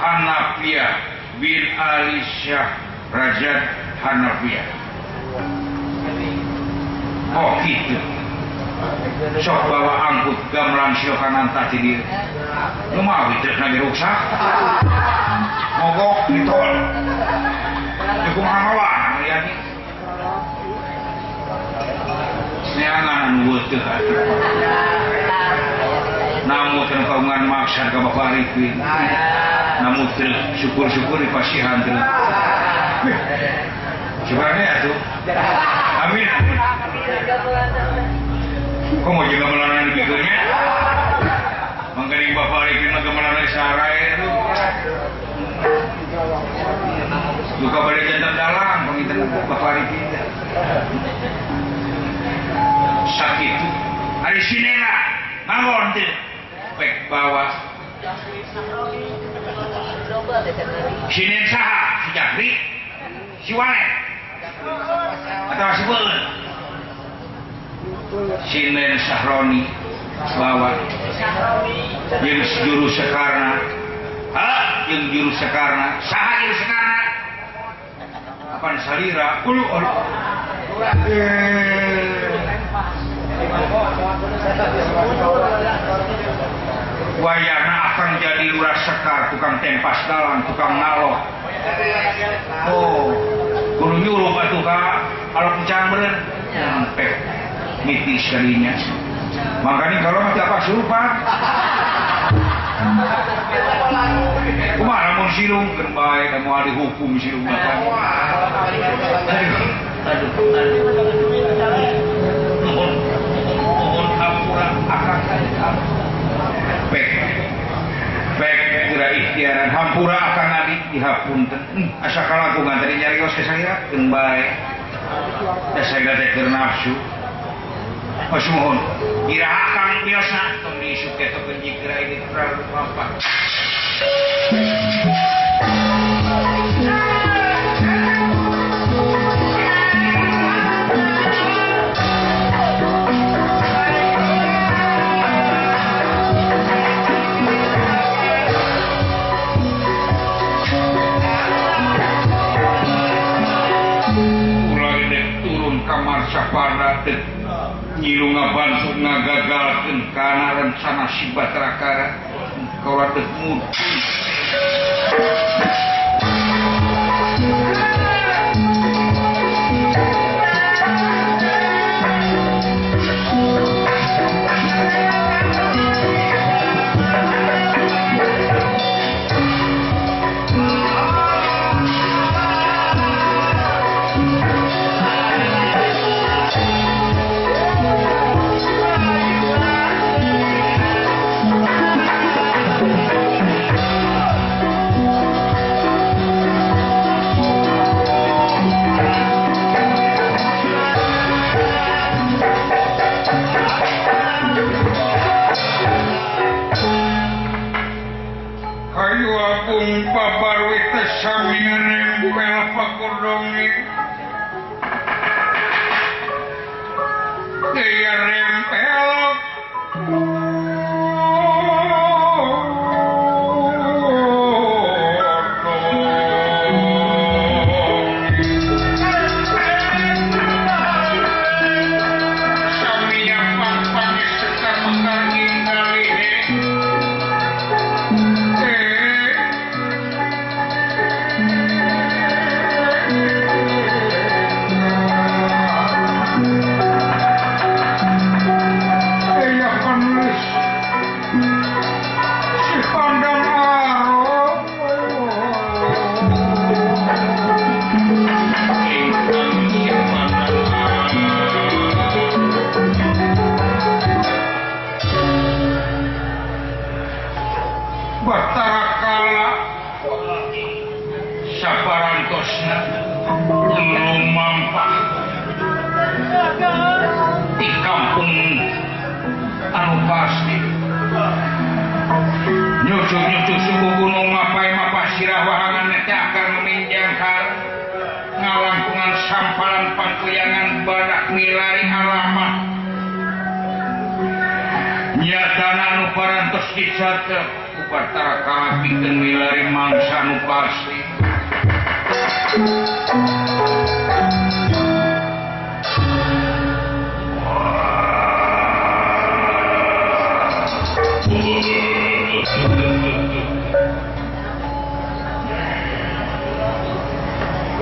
Hanafiah bin Ali Syah Rajad Hanafiah. Oh gitu. Sok bawa angkut gamelan silokananta ti dieu. Nu mawi teh lagi ruksak. Mogok di tol. Di kumaha mawa ya ni. Neangan anu teu atuh. Namu teu kagungan maksad ka Bapak Arifin. Namu teu syukur-syukur dipasihan teu. Syukurnya atuh. Amin. Kok mau juga gamelan dipikeunnya? Mangkaning Bapak Arifin mah gamelan sarai atuh. Duka bade jantan dalang panginten Bapak Arifin. Sakitu ari sinena mangon teu pek bawa. Sinen saha? Si Jafri? Si Walet? Atau si Beun? Sinen Sahroni bawa jeung juru sekarna. Ha, jeung juru sekarna. Saha juru sekarna? Apan salira? Ulu ulu. Wayana akan jadi lurah sekar, tukang tempas dalang, tukang naloh. Oh, kudu nyuruh atuh ka alok encang beureun. Nyampe miti sekalinya. Makanya kalau mati apa surupan. Kumaha lamun silung keur bae da moal dihukum silung makan. Aduh, aduh, aduh. Nuhun, nuhun hampura akang pek. Pek kira ikhtiaran hampura akang adi dihapunten. Asa kalangkungan tadi nyarios ke saya keun bae. Da saya teh keur nafsu. Oh sumuhun, iraha akang biasa tong diisuk teh tong jikra ini terlalu lambat. Ulah dek turun kamar saparda teh. Nyilu ngabantu ngagagalkeun kana rencana si Batrakara kaula teh mudun. Batara Kala pikeun milari mangsa nu pasti.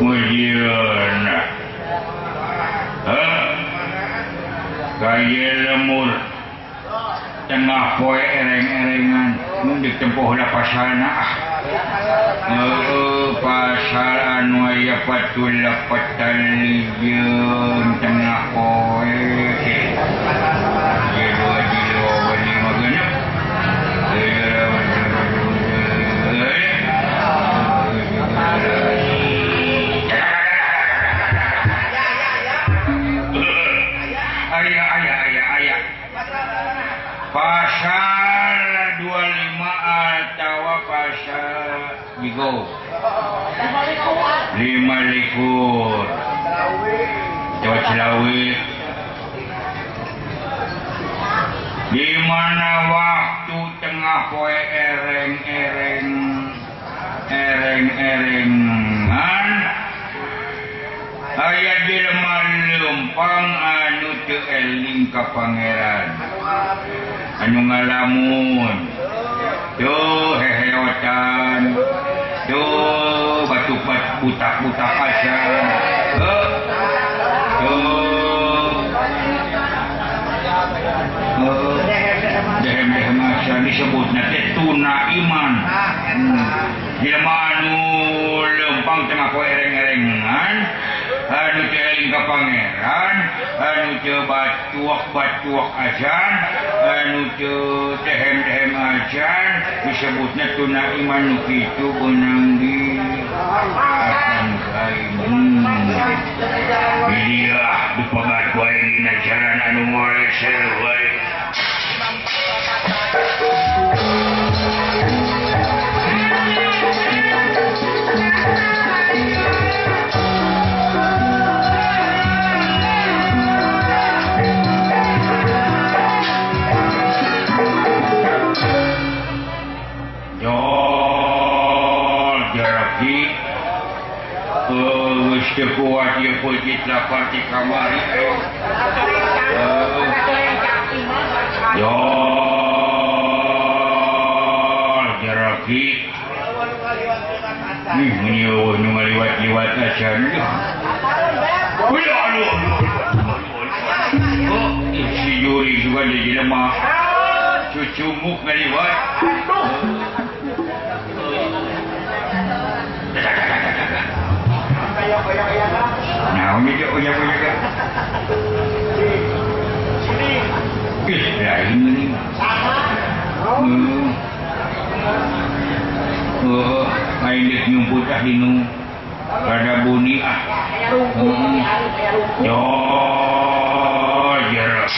Mujieuna kaya lemur tengah poe ereng-erengan mun ditempuh lah pasalna ah pasal anu aya patula patalijeun tengah poe ieu dua jilo lima genep. Ayah. Pasal 25 atau pasal bigo 25 Jawa Cilawi di mana waktu tengah poe ereng-ereng ereng-erengan aya jelema leumpang anu teu eling ka pangeran anu ngalamun tuh heheotan tuh batu butak-butak aja tuh dehem-dehem aja disebutna teh tuna iman. Jelema anu leumpang tengah poe ereng-erengan anu teu eling ka pangeran anu teu batuak-batuak ajan anu teu dehem-dehem ajan disebutna tuna iman nu kitu beunang di akan kain. Ieu dipegat wae dina jalan anu ngoleser wae. Teu kuat ieu peuncit lapar ti kamari. Jol jaraki. Nih meuni eueuh nu ngaliwat-liwat acan. Aduh. Oh, si Juri juga di jelema. Cucumuk ngaliwat. Nah, ini dia punya punya. Sini. Ih, lain ini. Oh, aing geus nyumput ah dinu. Rada buni ah. Yo, jeruk.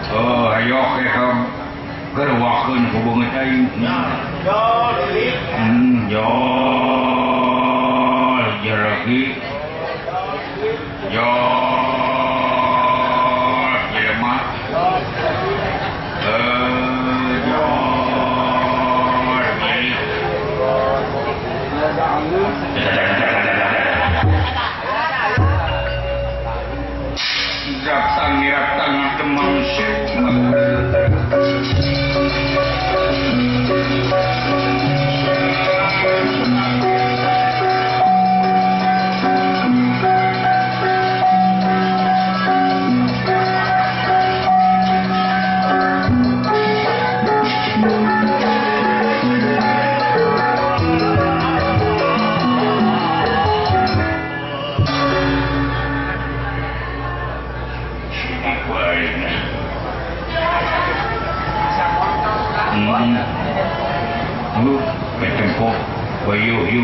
Oh, ayo ke gerwakeun ku beungeut aing. Yo, jereki. Yo, jelema. Yo, Ratang demang. Lu petempo bayu yu.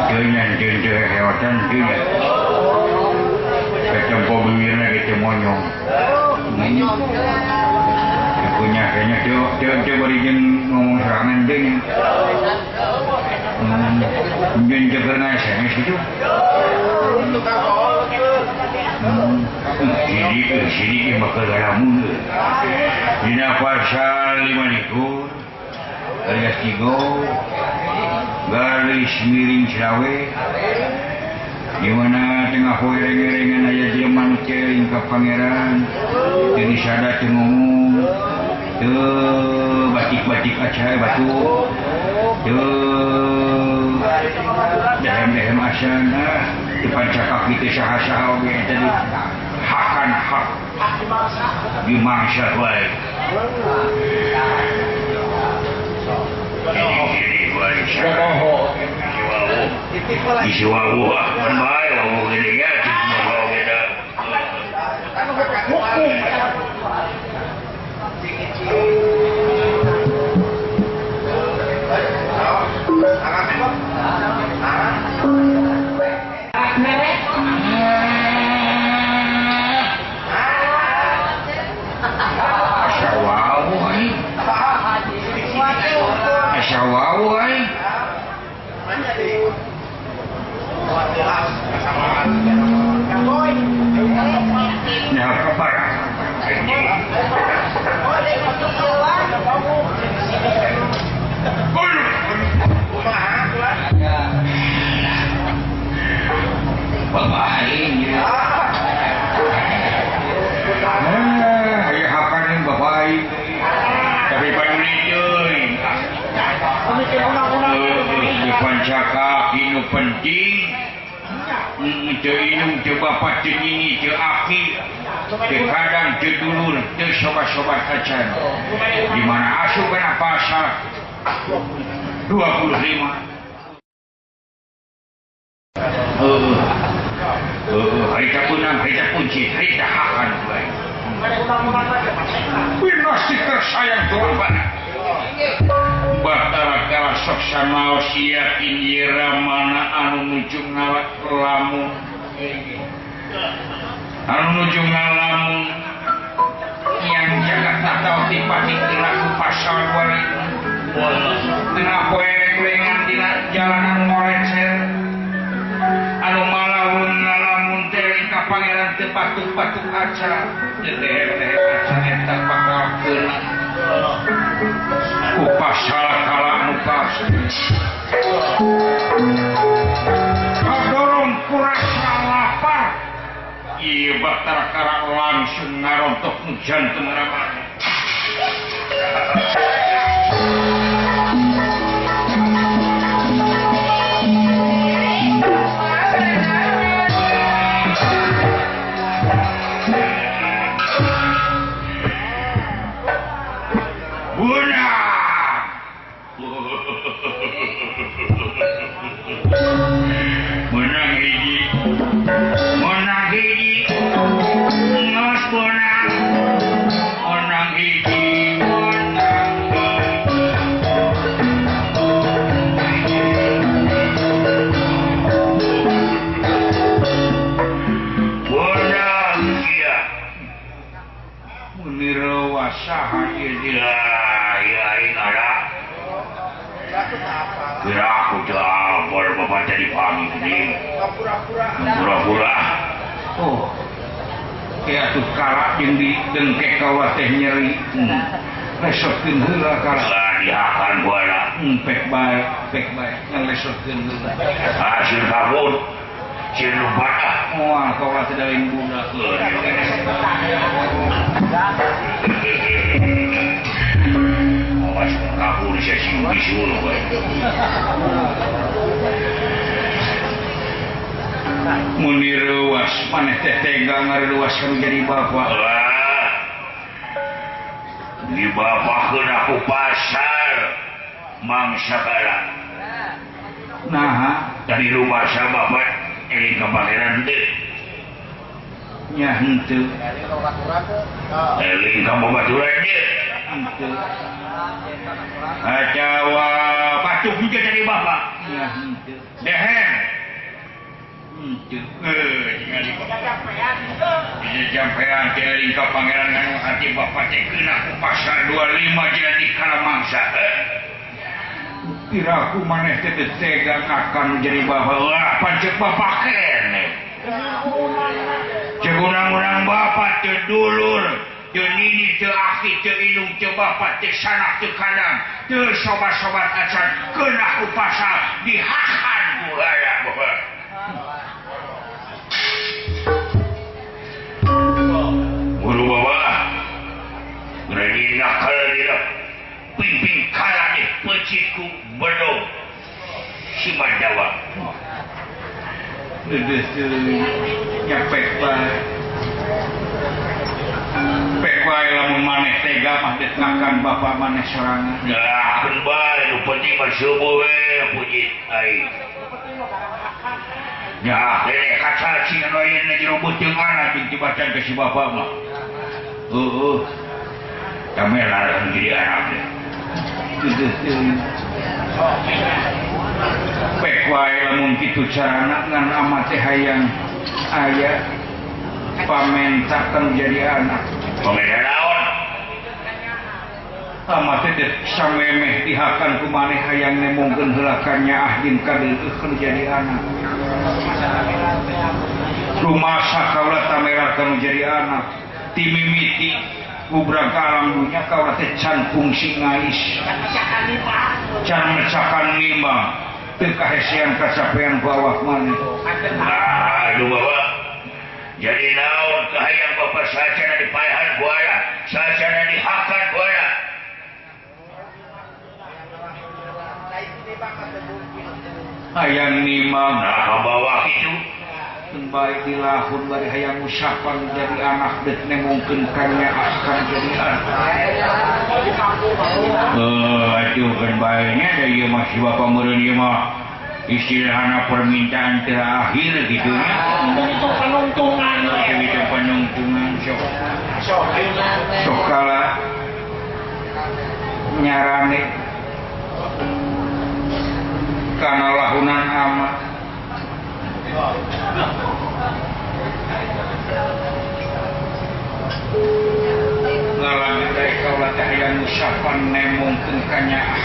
Teu nya teu heotan teu nya. Petempo bibirna kitu monyong. Punya kayaknya teu bari jeung ngomong sorangan teu nya. Jeung teu keur SMS kitu. Sini bakal garamun. Dina pasal 25 garis 3 garis miring selawe di mana tengah poe-rengan aya jelema nu celing ka pangeran teu disada teu ngomong teu batik-batik aca batu teu dehem-dehem asana teu pancakap kitu saha-saha oge tadi hakan hak dimangsa wae. Pancaka inu penting teu inung teu bapak teu nini teu aki teu kadang teu dulur teu sobat-sobat acan di mana asup kana pasal 25 harita kunang harita kunci harita hakan bae pinasti tersayang tuan. Batara kala sok sanaos yakin yera mana anu nuju ngalamun anu nuju ngalamun yang jagat tatau tipati laku pasal 20 tengah poe-poengan dina jalanan ngorecer anu malawun ngalamun teh ka pangeran teu patuk-patuk aca teu tehe-tehe aca eta bakal keuna ku pasal kala anu pasti kadorong ku rasa lapar ieu Batara Kala langsung ngarontok nu jantung ramana. Menang hiji, menang hiji, ngas menang, menang hiji, menang menang sia, munirawa saha ieu ya ada. Kira aku jawab bapak jadi pamit ini. Pura-pura. Oh, kayak tuh kalak yang di dengkek kawa teh nyeri. Lesotkeun heula kalak. Lah dihakan bola. Pek bae, pek bae. Yang lesotkeun heula. Ah, sieun kabur. Sieun lupa ah. Moal kawa teh lain budak. Awas kabur sia siung disuruh bae. Mun direuwas maneh teh tega ngareluas kanu jadi bapak. Lah. Dibapakeun aku pasar mangsa kala. Naha dari rumah sa bapak eling ka pangeran teu. Nya henteu. Eling ka babaturan teu. Henteu. Atawa batuk henteu jadi bapak. Ya henteu. Dehen. Henteu. Ningali bapak. Jampean teh euring ka pangeran nganu hati bapak teh kena ku pasar 25 jadi kalamangsa. Piraku maneh teh tega akan jadi bapak. Wah, pancek bapak keneh. Cek urang-urang bapak teu dulur, teu nini, teu aki, teu indung, teu bapak, teu sanak, teu kadang, teu sobat-sobat acan kena ku pasar dihakan ku heula bapak. Guru bapak, berani nakal dira, pimpin kala deh pecitku bedog si Mandawa. Nyapek bae. Pek wae lamun maneh tega mah deuk ngakan bapak maneh sorangan. Lah, keun bae nu penting mah subuh we puji aing. Ya, lele kaca cing anu ayeuna jero beuteung anak jeung dibacan ke si bapak mah. Heueuh. Kamelar jadi anak teh. Pek wae lamun kitu carana ngan amat teh hayang aya pamentakan jadi anak. Pamenta naon? Amat teh samemeh dihakan ku maneh hayang nemongkeun heula ka nyaah jeung kadeukeun jadi anak. Rumasa kaula tamerar kanu jadi anak. Ti mimiti ubrang ka alam dunya kaula teh can fungsi ngais. Can mecakan nimang. Teu kahesean kacapean ku awak maneh. Aduh bapak. Jadi naon kahayang bapak sacana dipaehan ku aya, sacana dihakan ku aya. Hayang nimang nah bawa kitu. Baik dilahun bari hayang usapan jadi anak deuk nemongkeun ka nyaah kan jadi anak. Aduh kan bae nya da ieu mah si bapak meureun ieu mah istilahna permintaan terakhir gitu nya. Itu penuntungan. Itu penuntungan sok. Sok kala nyarane kana lahunan amat. Ngalami dari kaula teh hayang usapan nemongkeun ka nyaah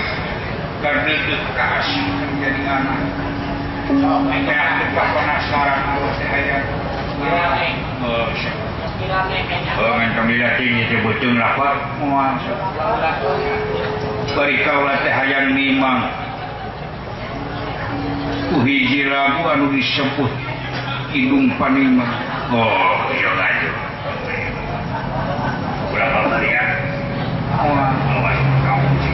kadeudeuh ka asih jadi anak. Nyaah teh penasaran Allah teh hayang. Oh, oh ngan tinggi teh beuteung lapar moal. Bari kaula teh hayang nimang ku hiji lagu anu disebut Kidung Panimang. Oh, iya aja. Berapa kali ya? Awas kau si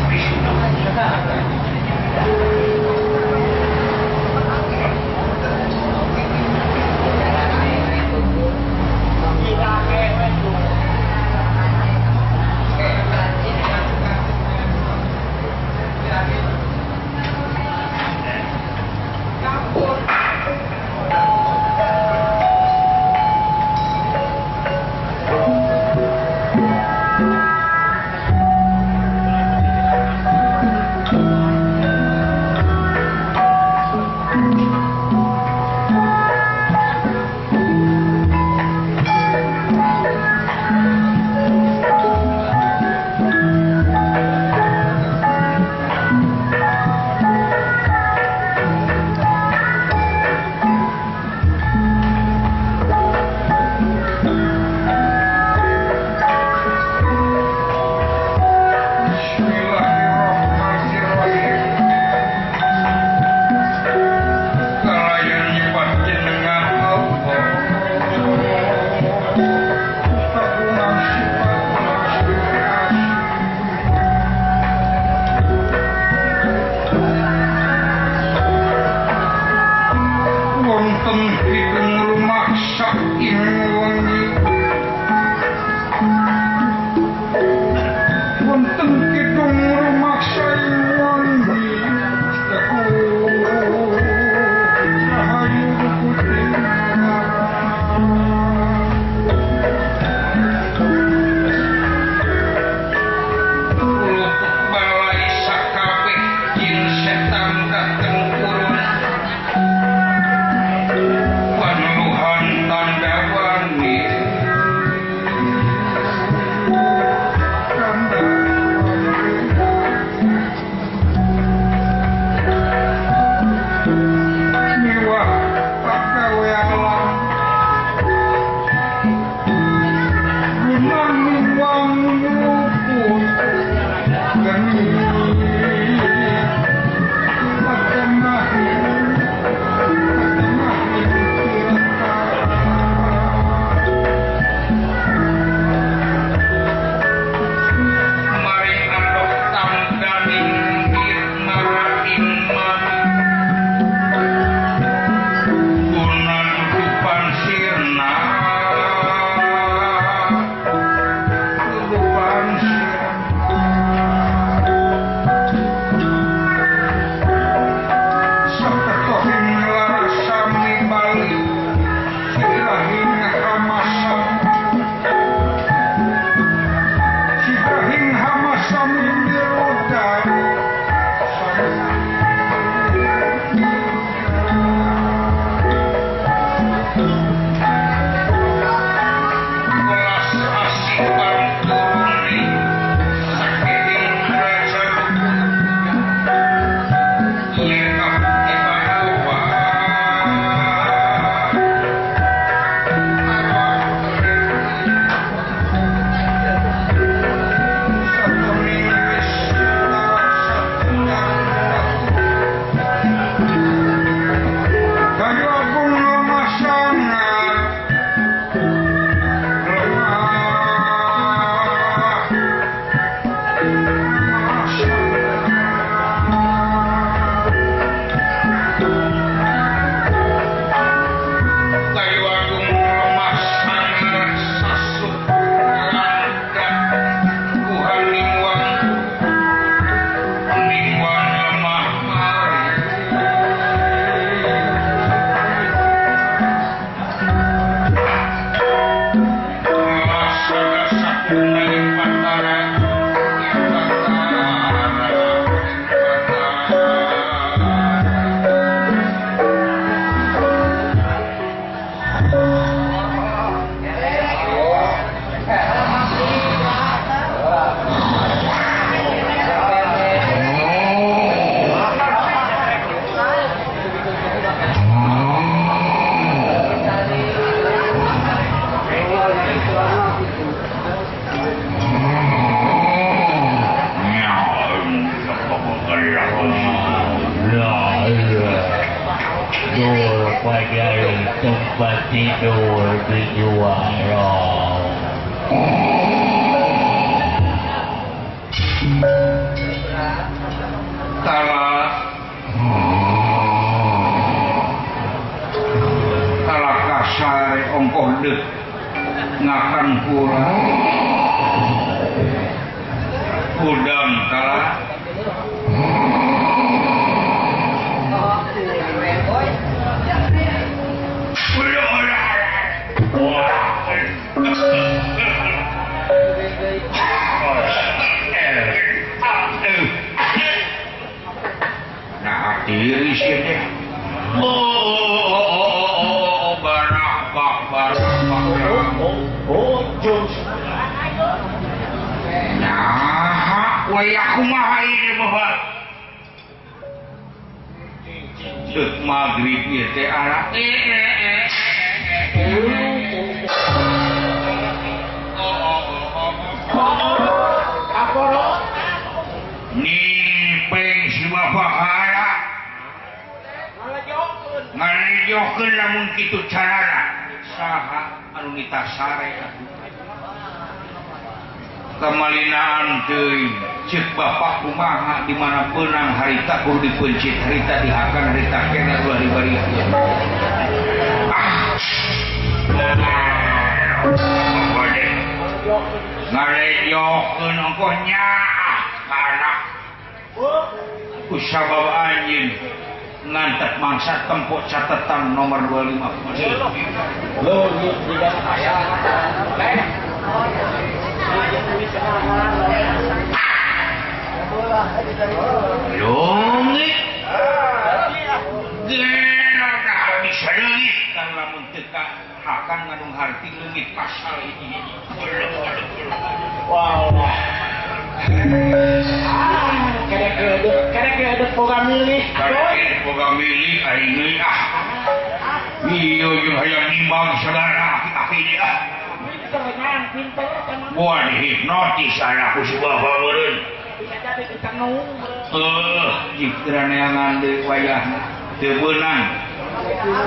Tempat tidur dijual. Tala kasar ongkoh deh ngakan kurang udang kalah nah diri sih deh. Oh, barak bak barak bak. Nah, waya kumaha ini bapak. Deuk maghrib ieu teh ara. Nipeng si bapak hara. Ngalejokeun lamun kitu carana. Saha anu nitasare atuh. Kamalinaan teuing ceuk bapak kumaha di mana beunang harita kudu dipeuncit harita dihakan harita kena ulah dibari. Ah. Ngalejokeun ongkoh nyaah kana. Ku sabab anjeun ngantep mangsa tempok catatan nomor 25. Leungit. Gelo nah bisa leungit kan lamun teu hakan ngandung harti leungit pasal hiji-hiji. Wow. Karek boga milih. Karek boga milih aing deui ah. Ieu jeung hayang nimbang saudara aki-aki ini ah. Pinter Wah dihipnotis anak ku si bapak meureun. Bisa jadi ditenung. Jika neangan deui wayahna teu beunang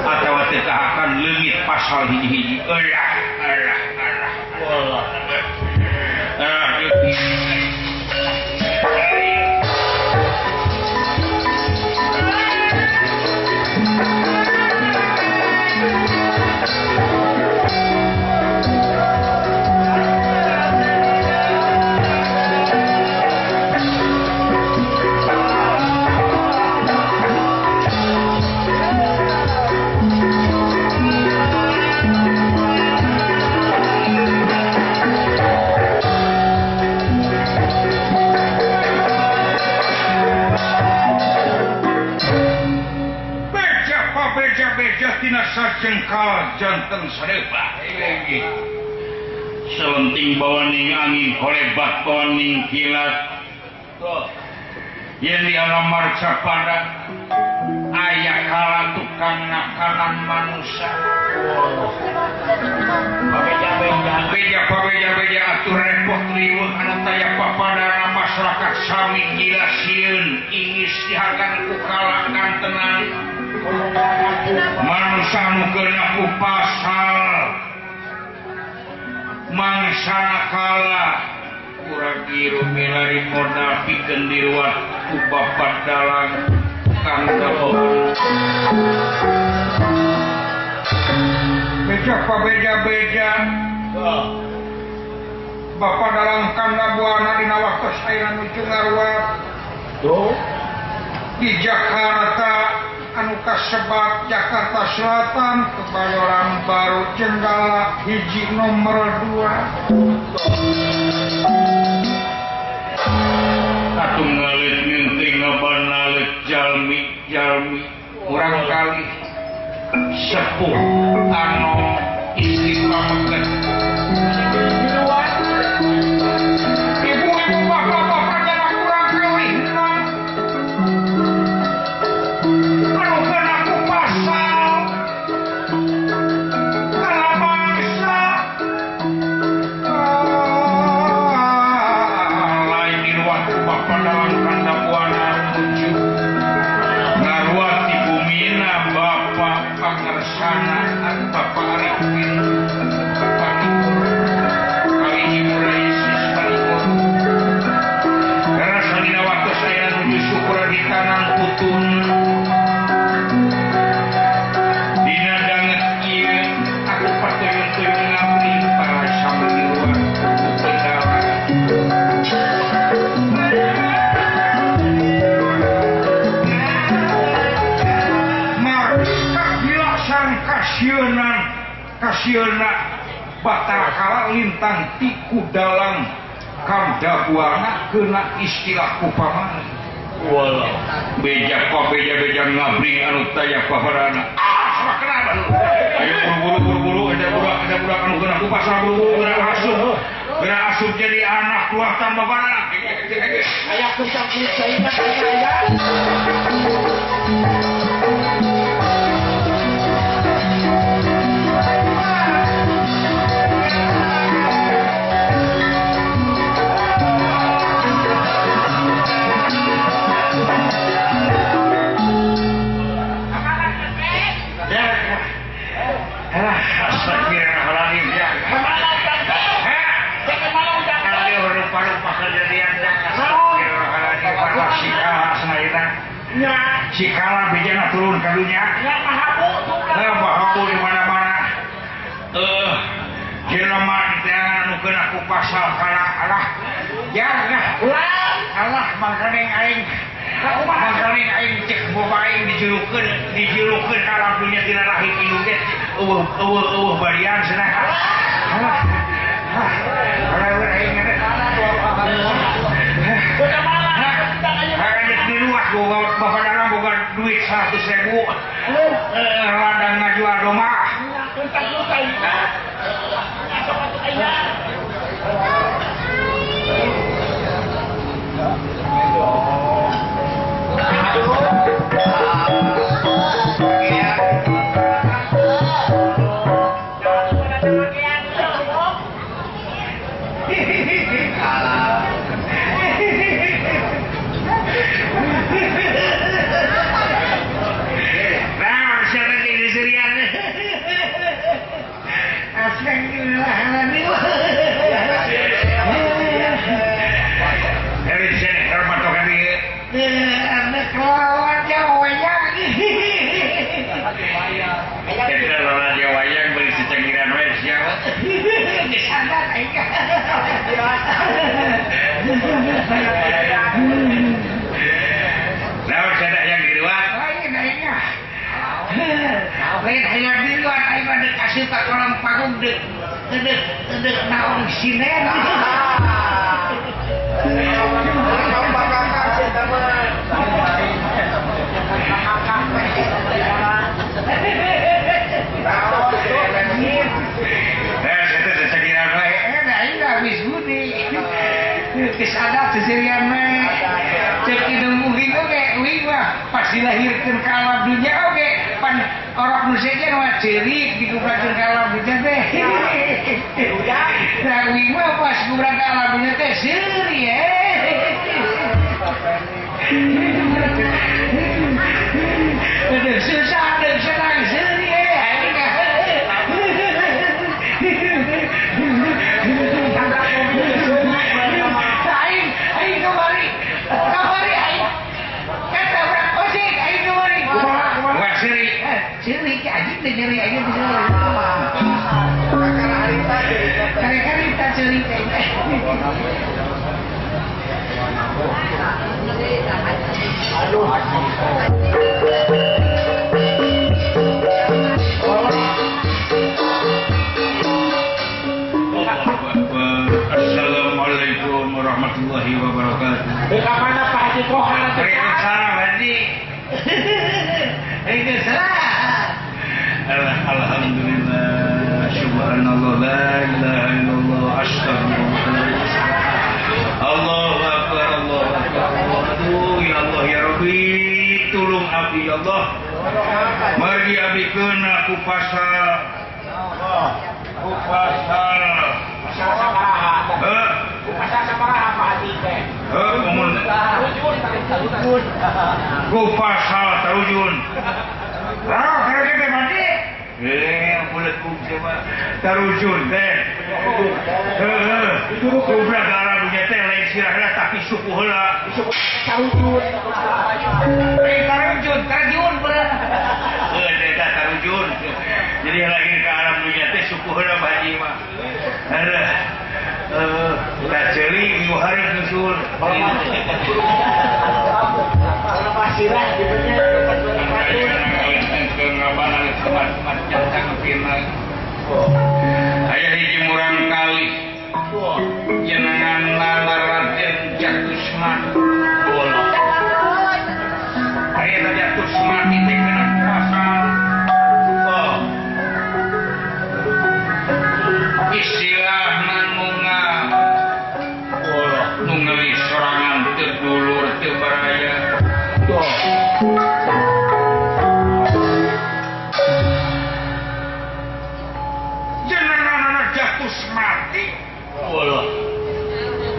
atawa teu kahakan leungit pasal hiji-hiji. Alah alah alah. Wallah. Ah, jengkal janten sarepa selenting bawaning angin kolebat bawaning kilat yen di alam marcapada aya kala tukang nakanan manusia beja-beja atuh repot riweuh anu taya papadana masyarakat sami gila sieun ingis dihakan ku kala kantenan manusia nu keuna ku pasal mangsa kala kurang ieu milari modal pikeun diruat ku bapak dalang kang kabohon beja pabeja-beja bapak dalang kanda buana dina waktos ayeuna nuju ngaruat di Jakarta anu kasebat Jakarta Selatan Kebayoran Baru Jenggala hiji nomor 2 atuh ngalit ngeunting ngabanalet jalmi jalmi urang kali sepuh anom istri pameget ibu-ibu bapak-bapak jangan kurang leuwih anu kena ku pasal kala bangsa lain diruat ku bapak dalam kanda buana tujuh ngaruat di bumina bapak pangersana bapak Sieuna Batara Kala lintang ti kudalang Kamdabuana kena istilah kupamana. Walau beja beja ngabring anu taya paparana. Ah, sama kenapa lu? Ayo buru-buru ada budak anu kena ku pasar buru-buru geura asup jadi anak keluarkan baparana. Aya kucang kucing aya. Astagfirullahaladzim ya. Si kala bijana turun ka dunya. Mahabu di mana-mana. Jelema diteangan anu kena ku pasal kala alah. Ya alah mangkaning aing. Mangkaning aing cek boba aing dijulukeun ka alam dunya tina rahim indung ge eueuh barian cenah. Alah. Alah aing boga bapak dalam boga duit 100.000 ladang ngajual domba. Dilahirkan ke alam dunia oke pan orang manusia mah ceurik dikubrakeun ka alam dunia teh. Nah uing mah pas kubrak ka alam dunia teh seuri Aduh susah aduh senang seuri aing aing kamari aing ceri anjing teh nyeri aja bisa. Karita ceri teh. Aduh. Assalamualaikum warahmatullahi wabarakatuh. Bagaimana Pak Haji Kohar? Waalaikumsalam Haji. Waalaikumsalam. Alhamdulillah, subhanallah, la ilaha illallah, astagfirullah, Allahu akbar, Allahu akbar, aduh ya Allah ya Rabbi, tulung abdi ya Allah, margi abdi keuna ku pasal, ku pasal tarujun. Tarujun teh. Kubra darah dunia teh lain sirahna tapi suku heula. Tarujun. Tarujun, tarjun bener. Heuh eta tarujun. Jadi lahir ke alam dunia teh suku heula baji mah. Heuh. Tah ceuli minggu hareup nyusul. Sirah gitu nya. Aya hiji murang kali jenengan Raden Jatusmati. Aya Jatusmati teh kana pasal. Istilahna nu nu ngelis sorangan teu dulur teu baraya. Jenengan Jatusmati.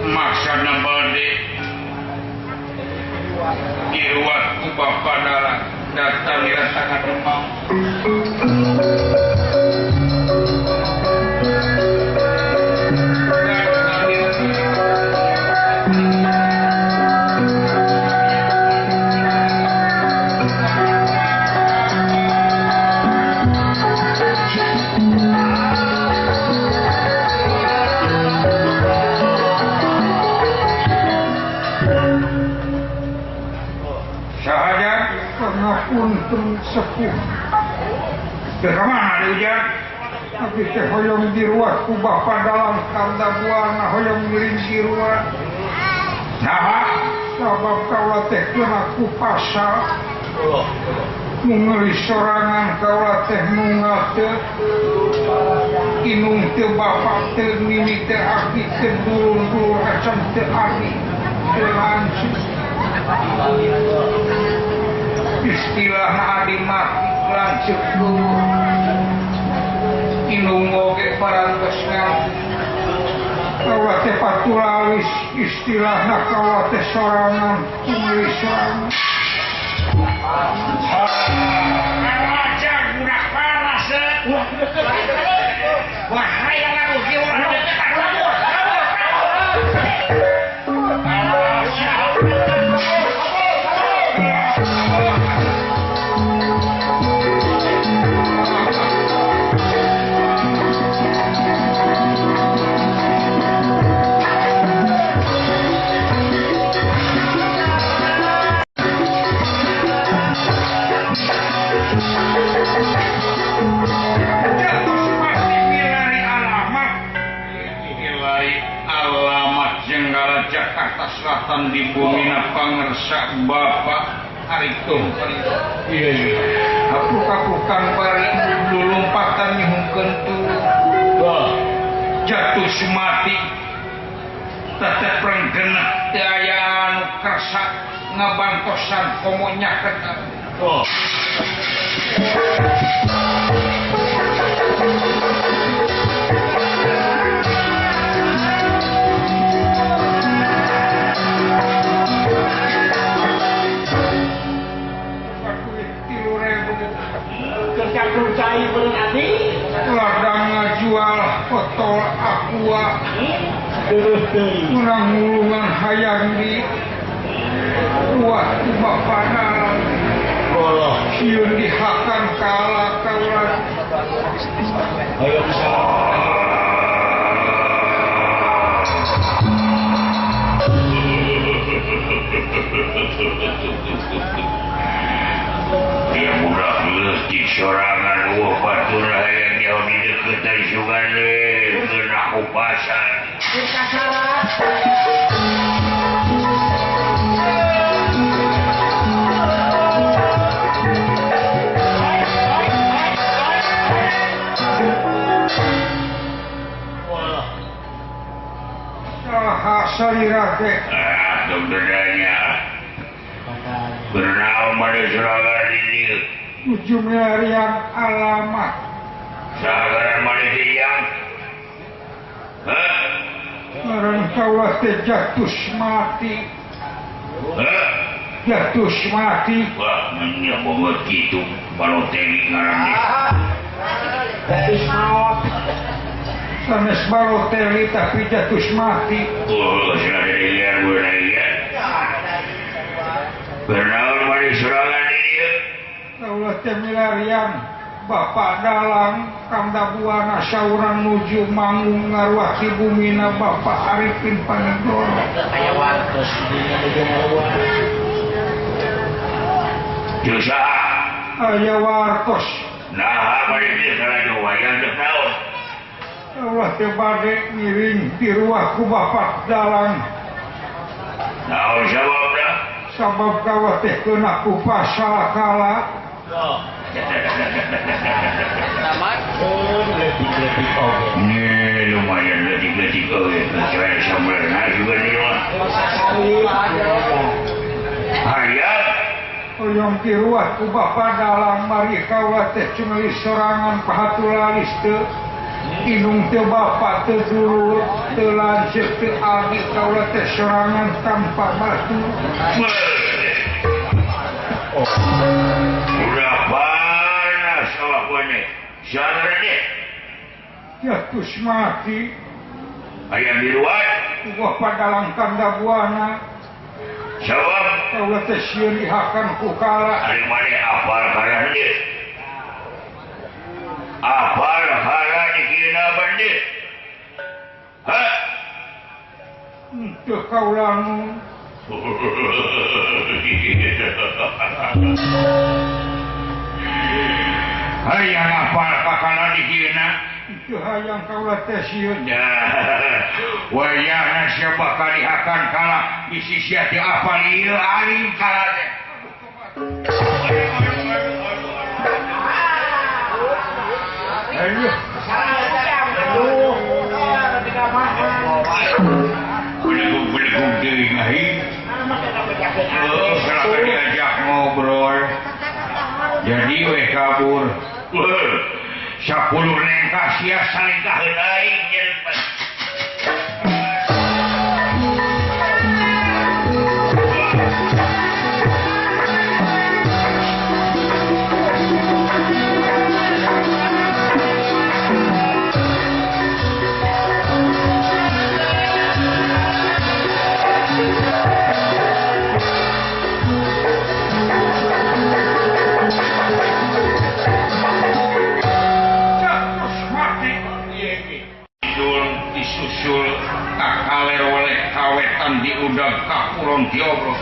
Maksana bade diruat ku bapa dalang datang dirasakan Demang. Untung sepuh. Kemana ujang? Abdi teh hoyong diruat ku bapa dalang Kanda Buana hoyong ngiring diruat. Naha? Sabab kaula teh kena ku pasal. Nu ngelis sorangan kaula teh nunggal teu inung teu bapa teu nini teu aki teu dulur-dulur acan teu abi teu lanceuk. Istilahna adi mati lanceuk dulur inung oge parantos ngantuk. Kaula teh patulalis istilahna kaula teh sorangan ngelis sorangan. Raja budak paras. Wah, hayang aku kieu urang. Jakarta Selatan di bumina pangersa Bapak Aritung. Iya iya. Hapuk-hapukan bari lulumpatan nyuhungkeun tuh. Jatusmati tetep renggenek teu aya anu kersa ngabantosan komo nyaket. Ladang ngajual botol aqua kurang mulungan hayang di kuat ku bapa dalang sieun dihakan kala kaula. Dia budak leutik sorangan eueuh batur hayang jauh di deuketan sugan kena kupasan. Saha salira teh? Ah, bedanya. Bernaon mane sorangan di dieu? Nuju milarian alamat. Sagaran mane teh yang? Hah? Ngaran kaula teh Jatusmati. Hah? Jatusmati. Wah, nya banget kitu Balotelli ngaran teh. Jatusmaot. Sanes Balotelli tapi Jatusmati. Oh, cenah liar beunang. Bernaon mane sorangan di dieu? Kaula teh milarian Bapak dalang Kanda Buana saurang nuju manggung ngaruah di bumina Bapak Arifin Panigoro. Aya wartos di nuju ngaruah. Jeung saha? Aya wartos Nah, bade teh salaju wayang teh naon? Allah teh bade ngiring diruah ku bapak dalang. Naon sababna? Sabab kaula teh keuna ku pasalakala. Tamat leutik-leutik oge. Nih lumayan leutik-leutik oge. Cewek sambeulna juga nih mah. Hayang Oyong diruah ku bapa dalang mari kaula teh cungli sorangan pahatulalis teu inung teu bapa teu dulur teu lanceuk teu abdi kaula teh sorangan tanpa batu. Udah panas awak maneh. Saha deh? Jatuh mati. Hayang diruat ku bapa dalang tanda buana. Sabab kaula teh sieun dihakan ku kala. Ari maneh apal kana deui? Apal kana dikieuna bande? Hah? Teu kaula nu. Hayang apal ka kana dikieuna? Teu hayang kaula teh sieun. Wayahna sia bakal dihakan kala bisi sia teu apal ieu alim kala teh. Aduh. Belegug-belegug deui ngahi. Oh, salaka diajak ngobrol. Jadi we kabur. 10 lengkah sia salengkah aing jelema. Disusul kakaler oleh kawetan diudag kakulon diobrol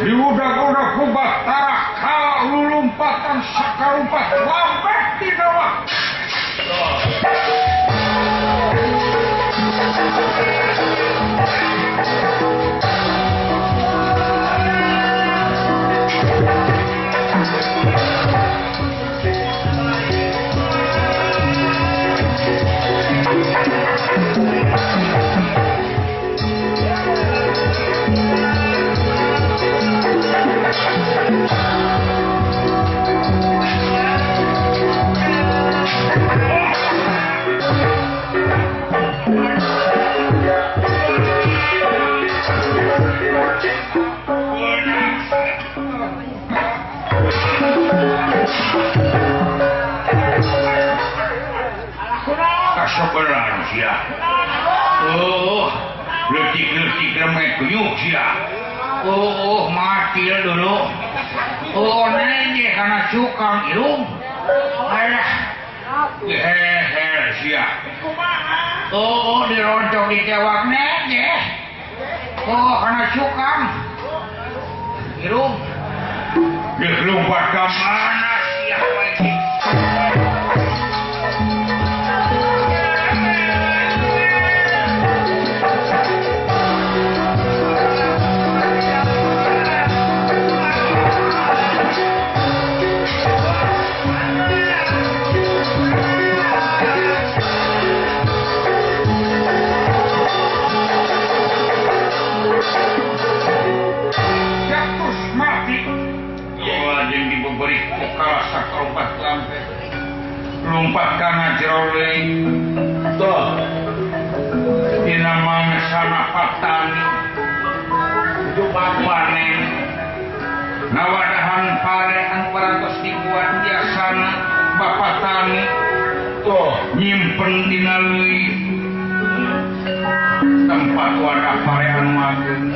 diudag-udag ku Batara kala lulumpatan sakarumpat lambek di bawah. Kasobelan sia. Oh, leutik-leutik remet kuyuk sia. Oh, mati dulu. Oh, neje kana cukang irung. Alah. Heher sia. Oh, dironcong ditewak neje. Oh, kana cukang. Irung. Dilumpat ka mana sia wae. Lompat kana jero leuit tuh dina mangsana patani panen ngawadahan pare anu parantos dibuat biasana bapak tani tuh nyimpen dina leuit tempat wadah pare anu ageung.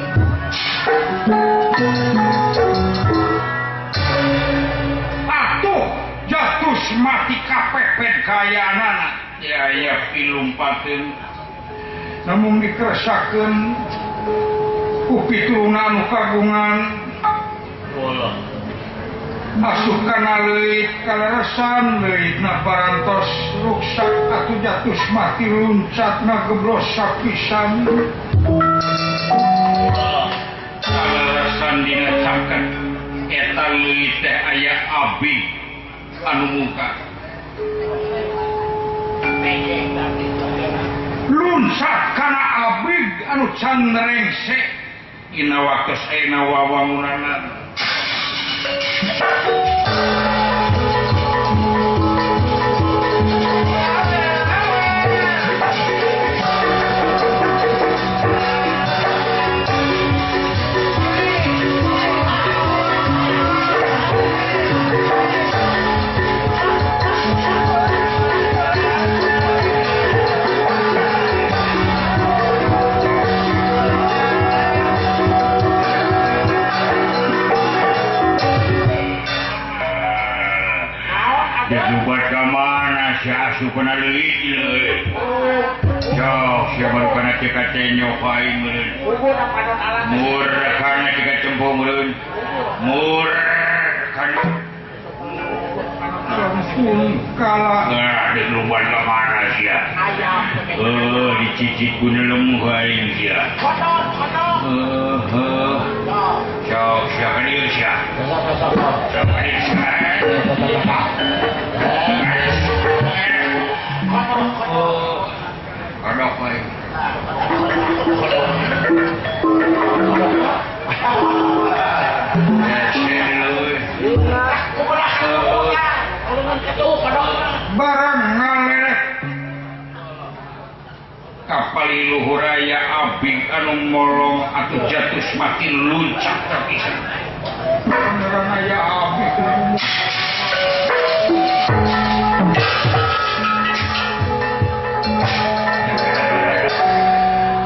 Atuh jatuh mati kapepet kayaanana ya ya pilumpateun namun dikeresakeun ku pituluna anu kagungan Asup kana leuit kaleresan leuitna parantos ruksak atuh jatuh mati luncatna geblosak pisan. Kaleresan dina caket eta leuit teh aya abdi anu muka. Luncat kana abdi anu can rengse dina waktos ayeuna wawangunanna. Kana leuit ieu. Sok sia baru kana cek tenyok aing meureun. Mur kana cek cempo meureun. Mur kana langsung kalah. Ah, diluban ka mana sia? Heuh, dicicit ku nelem aing sia. Heuh, heuh. Sok sia ka dieu sia. Sok ka dieu sia. Oh, kodok baik. Barang ngaleret kapal luhur aya abing anu molong atuh jatuh makin luncak terpisah. Barang aya abing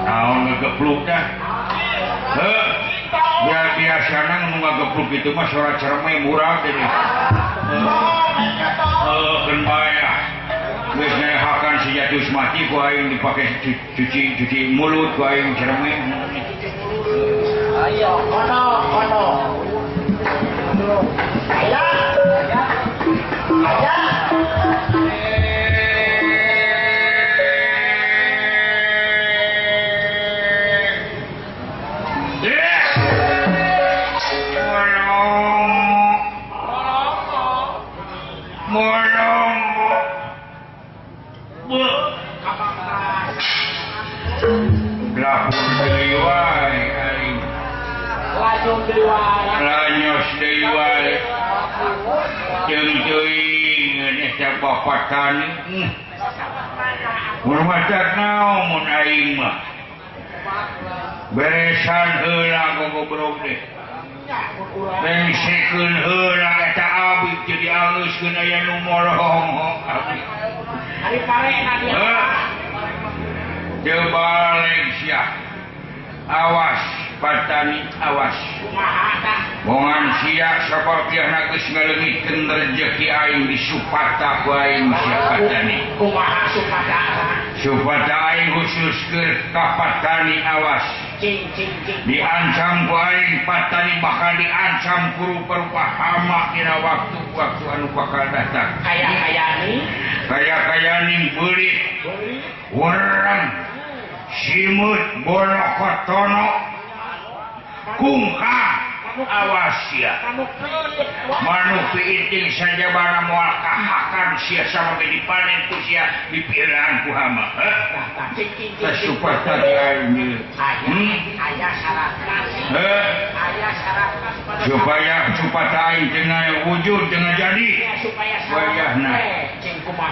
anu gepluk dah. Heuh. Ya biasana nu ngagepluk itu mah suara cereme murah deui. Heuh, keun bae ah. Geus ngahakan si jatuh mati ku aing dipake cuci-cuci mulut ku aing cereme. Ayo, kono, kono. Aya. Aya. Lanyos deui wae jeung teuing eta bapak tani mun matak naon mun aing mah beresan heula gogobrog teh rengsekeun heula eta abdi jadi alus-keun aya nu molong abdi ari parena dia teu balik sia awas patani awas bongan sia sabab piahna geus ngaleungitkeun rejeki aing di supata ku aing sia patani kumaha supata supata aing khusus keur ka patani awas cing cing cing diancam ku aing patani bakal diancam ku rupa-rupa hama dina waktu-waktu anu bakal datang kaya-kayani beulit wereng simut bolokotono kungka awas sia manuk piiting sajabana moal kahakan sia sama ge dipanen ku sia dipirang ku hama heuh supata di aing aya syaratna aya syaratna supaya supata aing teu wujud teu jadi wayahna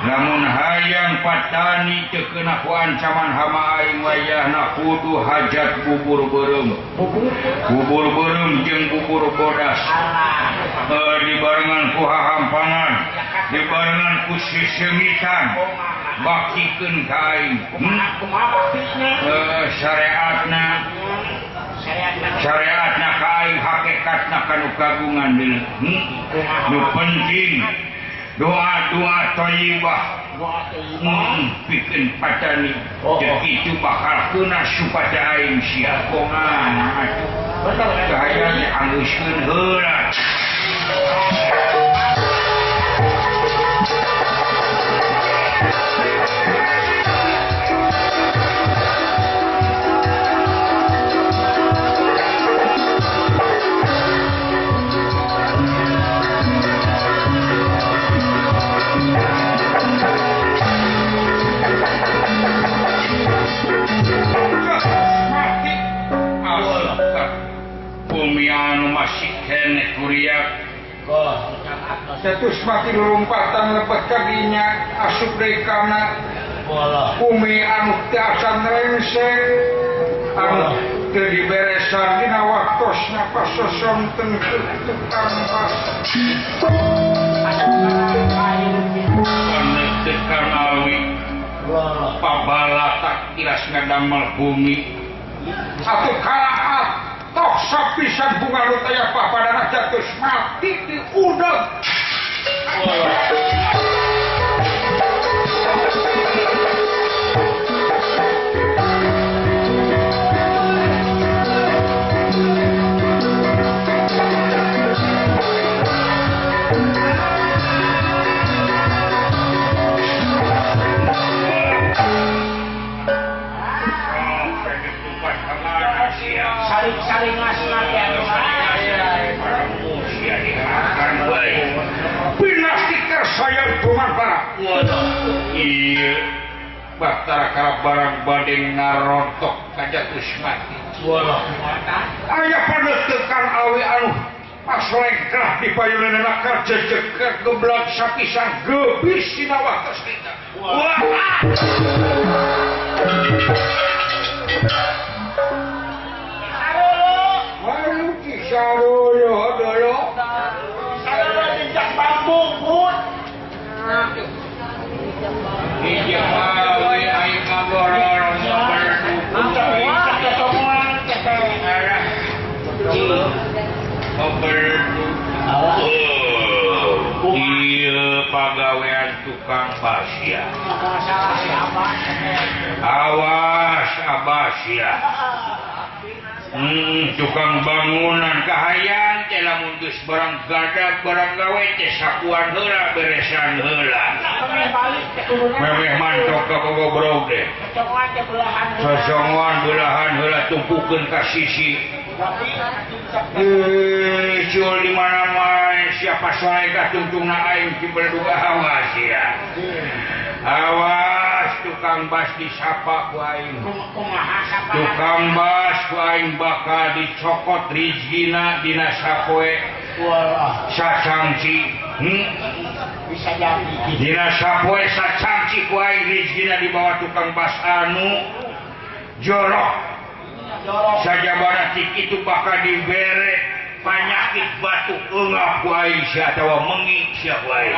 lamun hayang patani teu keuna ku ancaman hama aing wayahna kudu hajat bubur beureum bubur beureum jeung bubur bodas dibarengan ku hahampangan dibarengan ku sisengitan baktikeun ka aing syariatna syariatna ka aing hakikatna kanu kagungan deui nu penting doa-doa thayyibah pikeun patani kitu bakal keuna supaya aing sia kongan atuh. Bahaya dianggeuskeun heula. Bumi anu masih keneh kuriak. Jatuh mati lompatan lepet kadinya asup deui kana bumi anu teu acan rengseng anu teu diberesan dina waktosna pasosonten tukang bas tekan awi pabalatak tilas ngadamel bumi atuh kalaat tok sapisan bunga nu taya papadana jatuh mati di udeg. Saling saya kumaha ieu Batara kana barang bade ngarontok ka jatuh mati. Aya paneutekan awe anu pas lengkrah di payuneunana kajejek geblak sapisan geubis dina waktos kita. Wah. Walu kisarolo dolo. Sarolo jejak bambu pun. Hiji awe aing ngagororong ieu pagawean tukang basya. Awas abasya. Tukang bangunan kahayang teh lamun geus barang gadag barang gawe teh sakuan heula beresan heula. Memeh mantok ka gogobrog deh. Socongan belahan heula tumpukeun ka sisi. Cul di mana-mana siapa soalnya tungtungna aing ti berduga awas ya. Awas tukang bas disapa ku aing. Tukang bas ku aing bakal dicokot rizkina dina sapoe. Sacangci. Bisa jadi. Dina sapoe sacangci ku aing rizkina di bawah tukang bas anu jorok. Sajabana cik itu bakal dibere penyakit batuk eungap ku aing sia atawa mengi sia ku aing.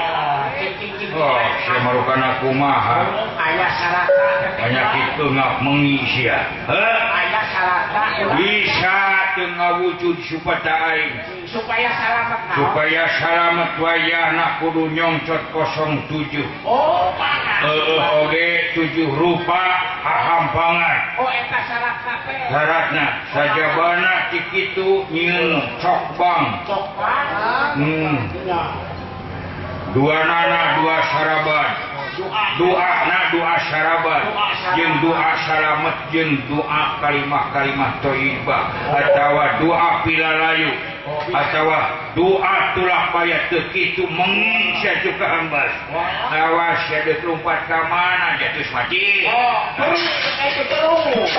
Oh, sia marukana kumaha? Aya sarata penyakit eungap mengi sia. Heuh? Aya sarata bisa teu ngawujud supaya aing supaya salamet. Supaya salamet wayahna kudu nyongcot 07. Oh, panas. Heueuh oge 7 rupa hahampangan. Oh, eta syaratna teh. Syaratna sajabana cik itu nyieun cokbang. Cokbang. Dua nana dua saraban. Doa na doa saraban. Jeung doa salamet jeung doa kalimah-kalimah thayyibah atawa doa pilalayu atawa doa tulak paya teu kitu mengi sia ka hambas. Awas sia deuk lompat ka mana jatuh mati. Oh, terus terus.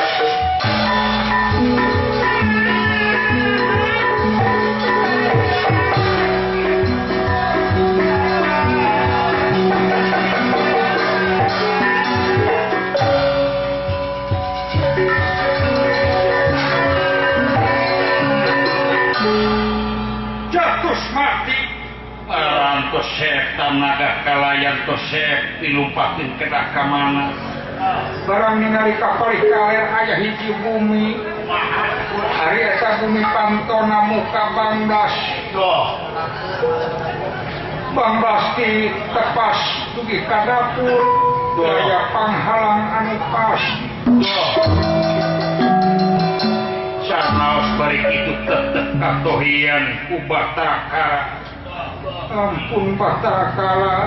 Tosep naga kalayan tosep dilumpakeun kedah ka mana barang ningali ka palih kaler aya hiji bumi ari eta bumi pantona muka Bangdas Bangdas ti tepas dugi ka dapur aya panghalang anu pas sanaos bari kitu teteh katohian ku Batara. Ampun Batara Kala,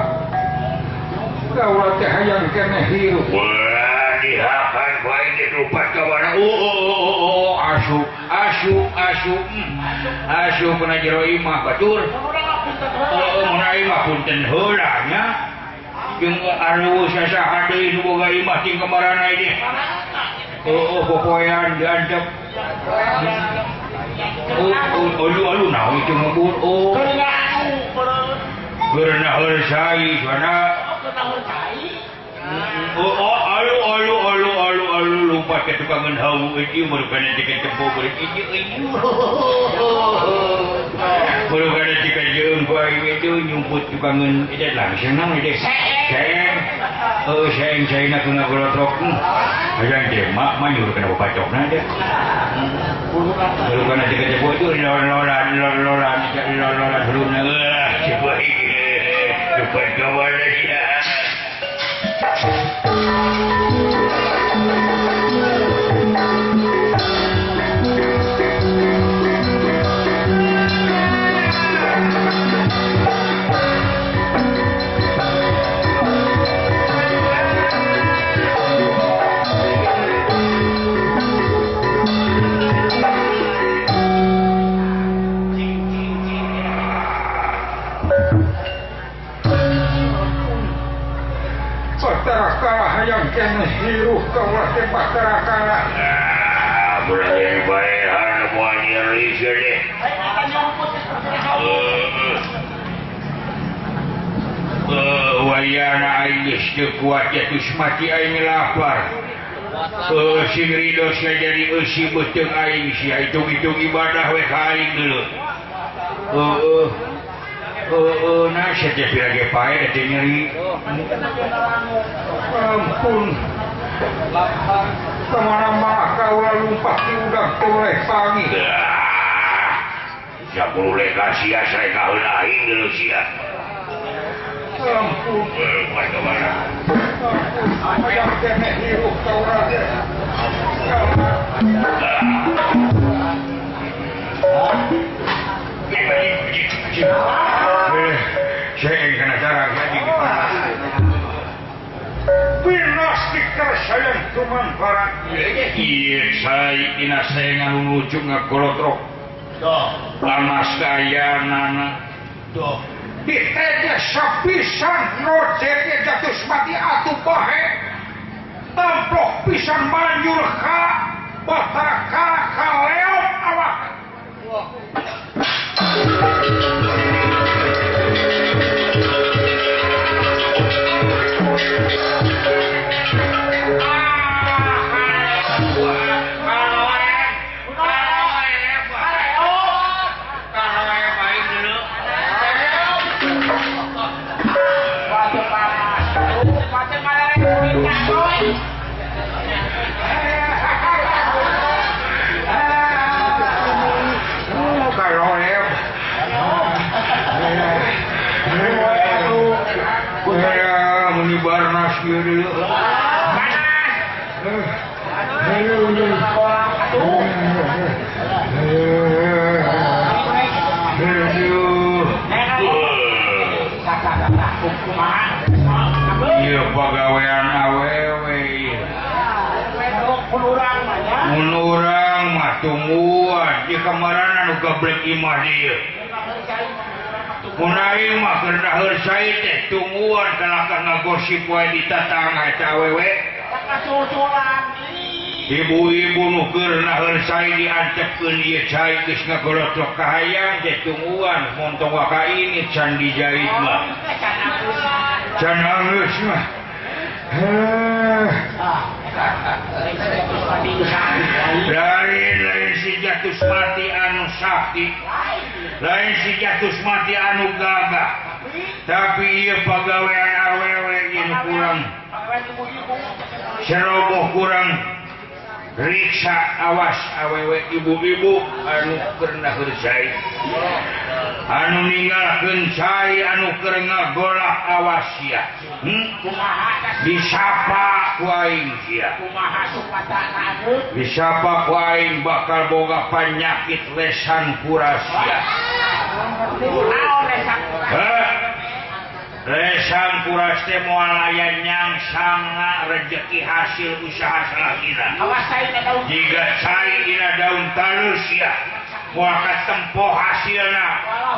kaula teh hayang keneh hirup. Wah, dihakan bae dilupat ka mana? Oh, asup, asup, asup. Asup kana jero imah batur. Oh, mun imah punten heula nya. Jeung anu sasaha deui nu boga imah ting kamarana ieu. Oh, popoean diantep. Aduh aduh naon itu ngebur oh. Geunah cai sana. Oh oh aduh aduh aduh aduh aduh lupa ke tukangan hawu ieu merupakan tiket tempo beureut ieu ieu. Merupakan tiket jeung ku aing itu nyumput tukangan ieu langsung nang ieu. Seng. Oh seng saina ku ngagolotrok. Hayang teh mak mah nyuruh kana bacokna deh. Merupakan tiket tempo itu lor-loran lor-loran lor-loran huluna eueuh coba ieu. Coba kawan sia. Batara hayang keneh hiruh kaulah teh Batara kalah. Berarti bae hana moal nyeri deh. Wayana aing geus teu kuat jatuh mati aing lapar. Sing ridho sia jadi eusi beuteung aing sia hitung-hitung ibadah we ka aing dulu. Nah sia teh pira ge pae teh nyeri. Ampun. Kemana-mana kaulah lumpat di udang toleh pangi. 10 leka sia sareka heula aing deuleu sia. Ampun. Ampun. Hayang keneh hirup kaulah teh. Saya kena cara jadi Pinas dikersayang cuman barang. Iya saya ina saya ngalulucuk ngagolotrok. Lamas kaya nana. Diteja sapisan nojeknya jatuh mati atuh bahe. Tamplok pisan manjur ka Batara kala kaleok awak. Iya pagawean awewe. Mun urang mah tungguan di kamaran anu gablek imah dieu. Mun aing mah keur daheur cai teh tungguan kalahkan ngagosip wae di tatangga eta awewe. Ibu-ibu nu keur daheur cai diantepkeun ieu cai geus ngagolotrok ka hayang teh tungguan montong waka ini can dijahit mah. Can halus mah. Lain si jatuh mati anu sakti, lain si jatuh mati anu gagah, tapi ieu pagawean awewe ieu kurang ceroboh kurang riksa awas awewe ibu-ibu anu keur naheur cai, anu ninggalkeun cai anu keur ngagolak awas sia. Disapa ku aing sia. Disapa ku aing bakal boga panyakit lesan kuras sia. Lesan kuras teh moal aya nyangsanga rejeki hasil usaha salahina. Jiga cai dina daun talus sia. Moal katempo hasilna,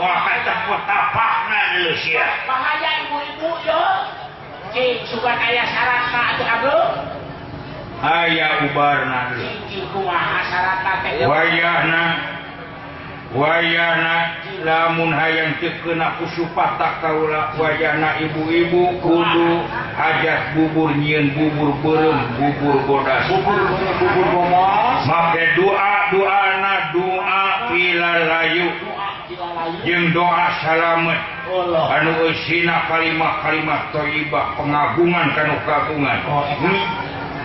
moal katempo tapakna deuleu sia. Bahaya ibu-ibu yo. Cing sugan aya syaratna atuh ageung. Aya ubarna deuleu. Cing kumaha syaratna teh? Wayahna Wayana lamun hayang teu keuna ku supata kaula wayana ibu-ibu kudu hajat bubur nyieun bubur beureum bubur bodas bubur beureum bubur bomos make doa doana doa pilalayu jeung doa salamet anu eusina kalimah-kalimah thayyibah pengagungan kanu kagungan.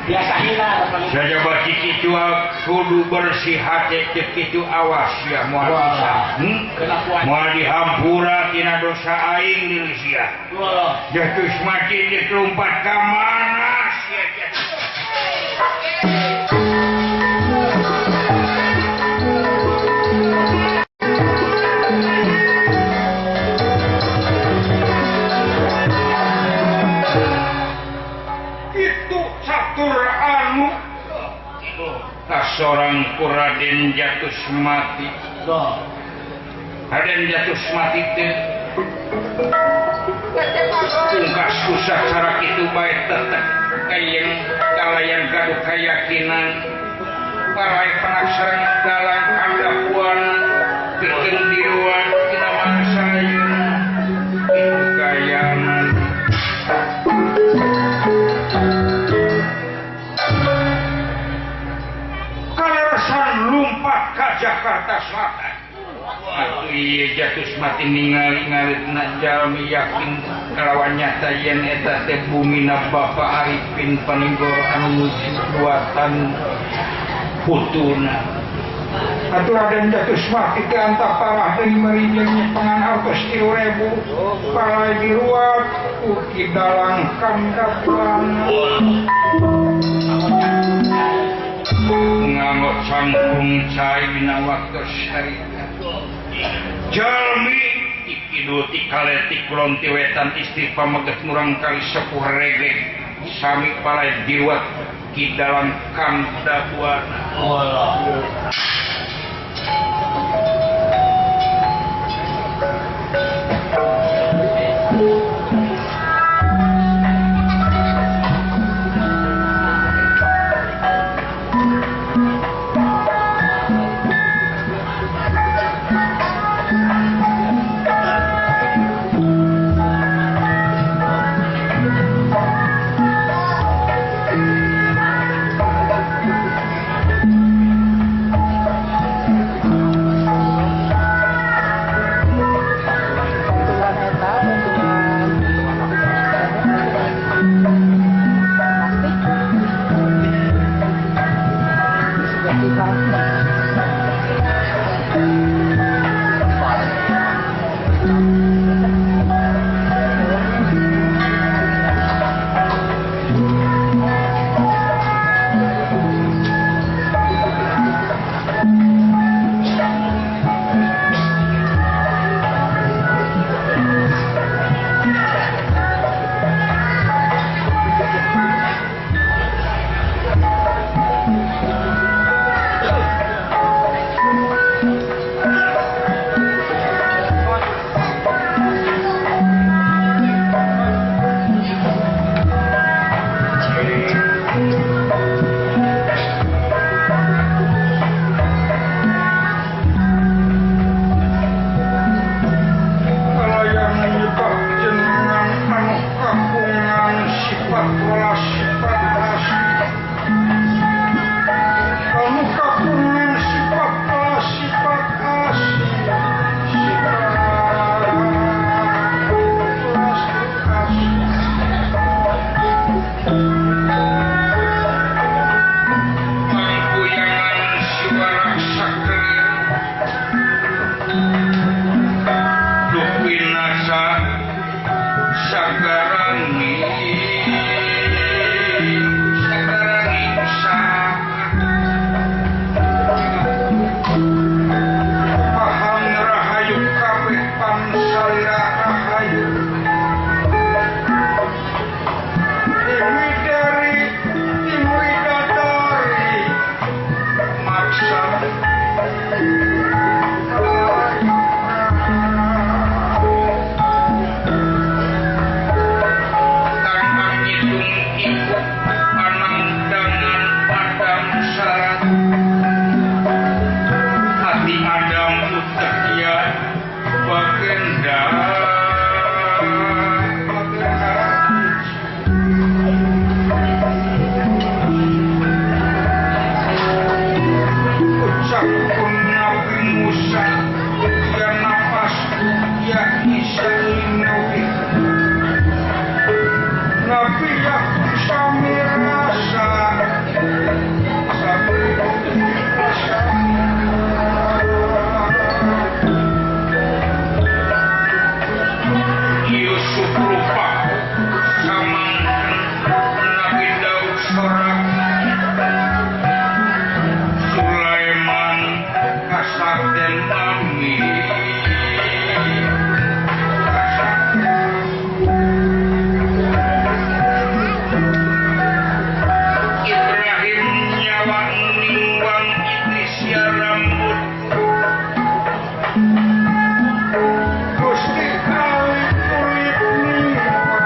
Biasa hina sajaba kitu kudu bersih hate teu kitu awas ya moal bisa moal dihampura tina dosa aing deui sia jatuh mati dilumpat ka mana sia. Seorang ku Raden Jatus Mati. Raden Jatus Mati teh tungkas susah cara kitu bae tetep kayeng kalayan gaduh kayakinan balai penasaran dalam kadapuan pikeun diruan dina mangsa ayeuna itu kayanan. Lumpat ka Jakarta Selatan. Atuh ieu Jatus Mati ningali-ngali jalmi yakin kalawan nyata yen eta teh bumina Bapak Arifin Panigoro anu nuju buatan putuna. Atuh Raden Jatus Mati teh antap parah deui meureun nyepengan artos 3.000 palai diruat ku Ki Dalang Kandapuan. Ngangot sangkung cai dina waktu syarita jalmi ti kidul ti kaler ti kulon ti wetan istri pameget murang kali sepuh regeg sami palai diruat ki dalam kandabuana. Ya nafas ya isa nabi Nabi ya sami rasa sami rasa Yusuf lupa sama Nabi Daud sorang Sulaiman kasakten mami Ibrahim nyawa nimbang Idris ya rambut Gusti Ali kulit nimbang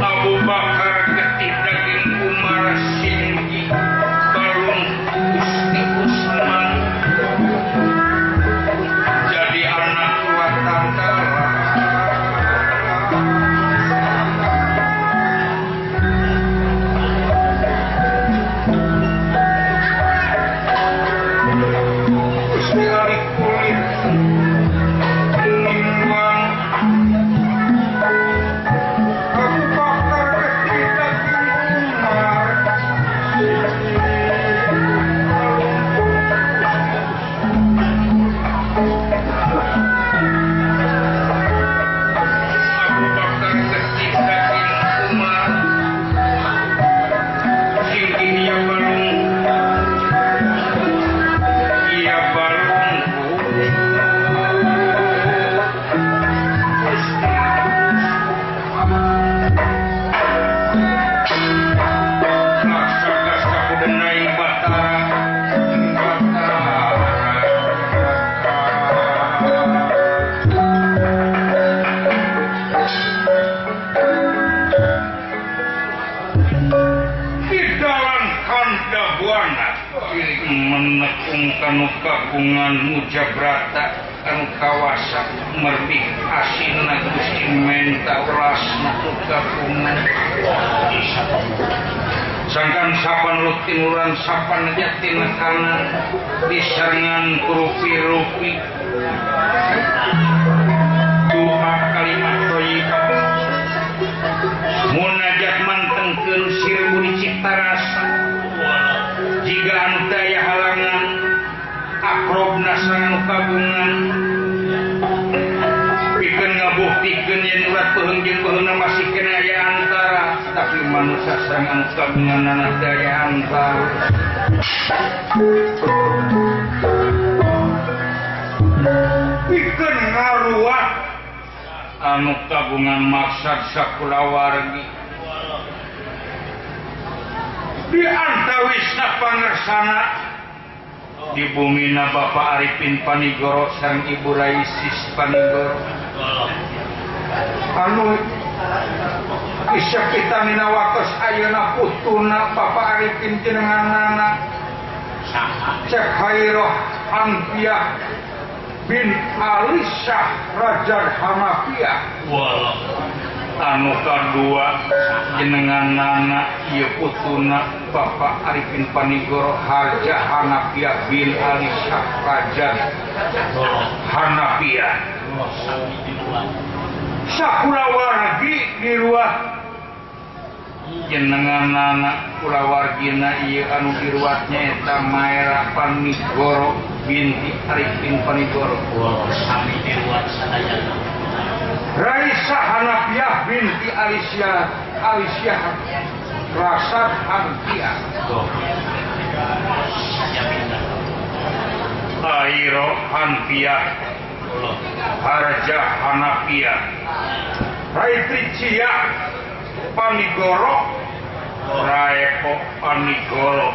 Abu Bakar getih daging Umar singgi balung Gusti Usman jadi anak kuatan Gusti Ali kulit nimbang Abu Bakar getih daging Umar Abu Bakar getih daging Umar singgih ya balung ya balung Laksa kakudenai Batara Batara Di dalam kanda buana menekung kanu kagungan mujabrata kanu kawasa merbih asina Gusti menta ulasna ku kagungan sangkan sapan rutinuran sapan jatin kanan disarengan kurupi-rupi doa kalimat thayyibah munajat mantengkeun sir budi cipta rasa jika anu daya halangan akrobna sareng kagungan pikeun ngabuktikeun yen urat peuheung jeung peuheungna masih kena aya antara tapi manusia sareng anu kagunganna daya antara pikeun ngaruat anu kagungan maksad sakulawargi di antawisna pangersana di bumina Bapak Arifin Panigoro sareng Ibu Raisis Panigoro anu isya kita nina waktos ayeuna putuna Bapak Arifin jenenganana Cek Hairoh Hampiah bin Alisah Raja Hanafiah anu kadua jenenganana ieu putuna Bapak Arifin Panigoro Harja Hanafiah bin Alisah Raja Hanafiah sakulawargi di ruah jenenganana kulawargina ieu anu diruatnya eta Maera Panigoro binti Arifin Panigoro sami diruat sadayana Raisa Hanafiah binti Alisyah Alisyah Rasad Hampiah Airo Hampiah Harja Hanafiah Raitri Cia Panigoro Raepo Panigoro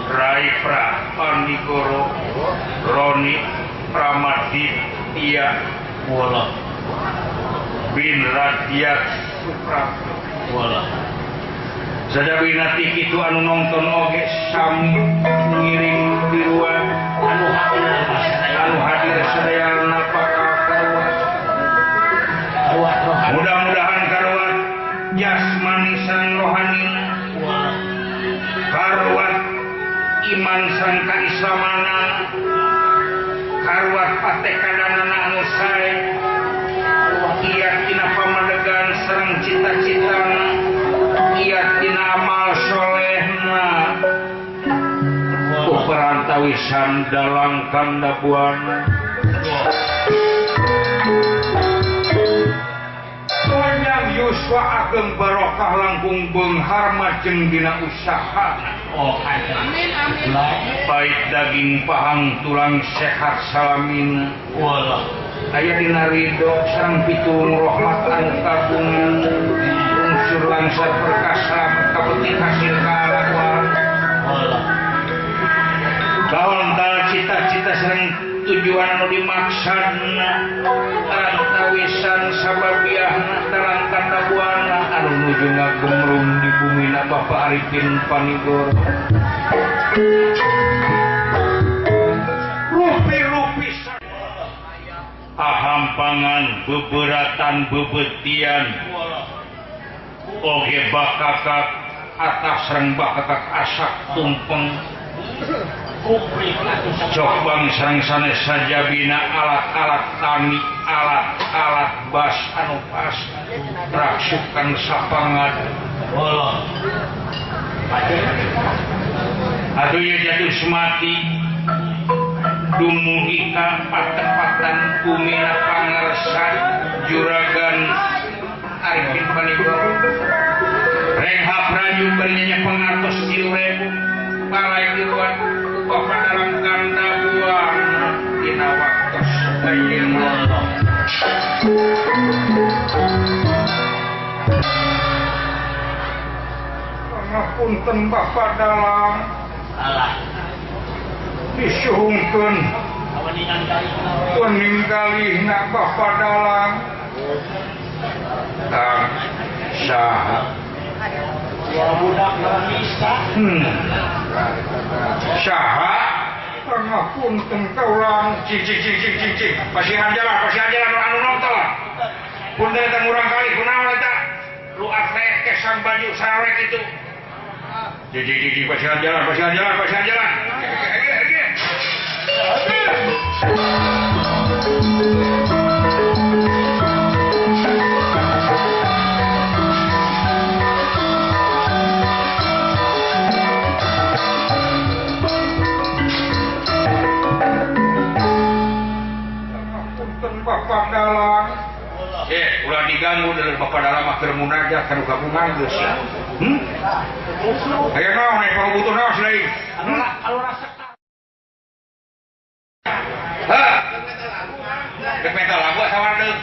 Raipra Panigoro Roni Pramaditya bin Radiat Suprapto. Sadawina ti kitu anu nonton oge sami ngiring di ruang anu hadir sadayana pakal karuat. Mudah-mudahan karuat jasmani sareng rohanina, karuat iman sareng kaislamana, karuat patekadanana anu sae, iat tina pamadegan sareng cita-citana, iat tina amal solehna. Perantawisan dalang kanda buana panjang yuswa ageng barokah langkung beunghar majeng dina usaha. Oh, amin amin. Baik daging pahang tulang sehat salamin. Walah. Aya dina ridho sareng pitung rahmat anu kagungan unsur langsar perkasa kapetik hasil kalakuan. Walah. Kaontal cita-cita sareng tujuan anu dimaksana antawisan sababiahna tarang katabuana anu nuju ngagemrung di bumina Bapak Arifin Panigoro. Rupi-rupi ahampangan beberatan bebetian oge bakakak atas sareng bakakak asak tumpeng cok bang sareng sanes sajabina alat-alat tani alat-alat bas anu pas raksukan sapangat. Allah aduh ya jatuh semati dumugi ka patepatan bumina pangersa juragan Arifin Panigoro Rengha Praju berinya pengartos 3.000 balai tiluan Bapak dalam kanda buana dina waktos ayeuna. Pangapunten Bapak dalang alah disuhungkeun peninggalihna Bapak dalang tang saha budak bisa. Saha pangapunten kaulang cik cik cik cik cik cik pasihan jalan anu nonton punten eta ngurang kali kunaon eta lu atlet kesang baju sarek itu cik cik cik pasihan jalan pasihan jalan pasihan jalan. Bapak dalang ulah diganggu dari Bapak dalang mah keur munajat kanu gabungan geus. Aya naon aya pangabutuh naon deui? Hah? Dek meta lagu sawar deuk.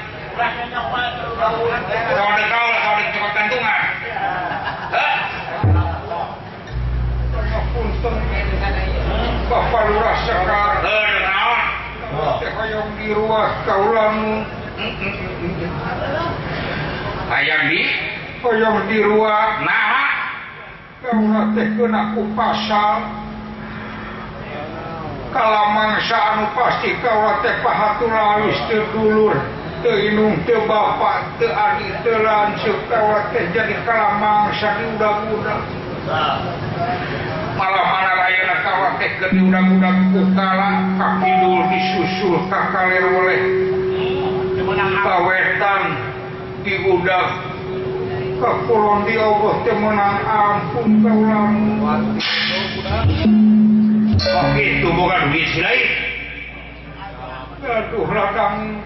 Sawar deuk kaula sawar deuk cepat kantungan. Hah? Pangapunten Bapak Lurah Sekar. Heuh naon? Teh hoyong diruah kaulamu. Hayang di hoyong diruah. Naha kaula teh keuna ku pasal kalamangsa anu pasti kaula teh pahatulawis teu dulur teu inung teu bapak teu adi teu lanceuk kaula teh jadi kalamangsa di udag-udag. Malah mana ayeuna kaula teh keur diudag-udag ku kala ka kidul disusul ka kaler weleh kawetan diudag ka kulon di Allah teu meunang ampun kaulamu. Oh gitu bukan duit lain. Aduh ladang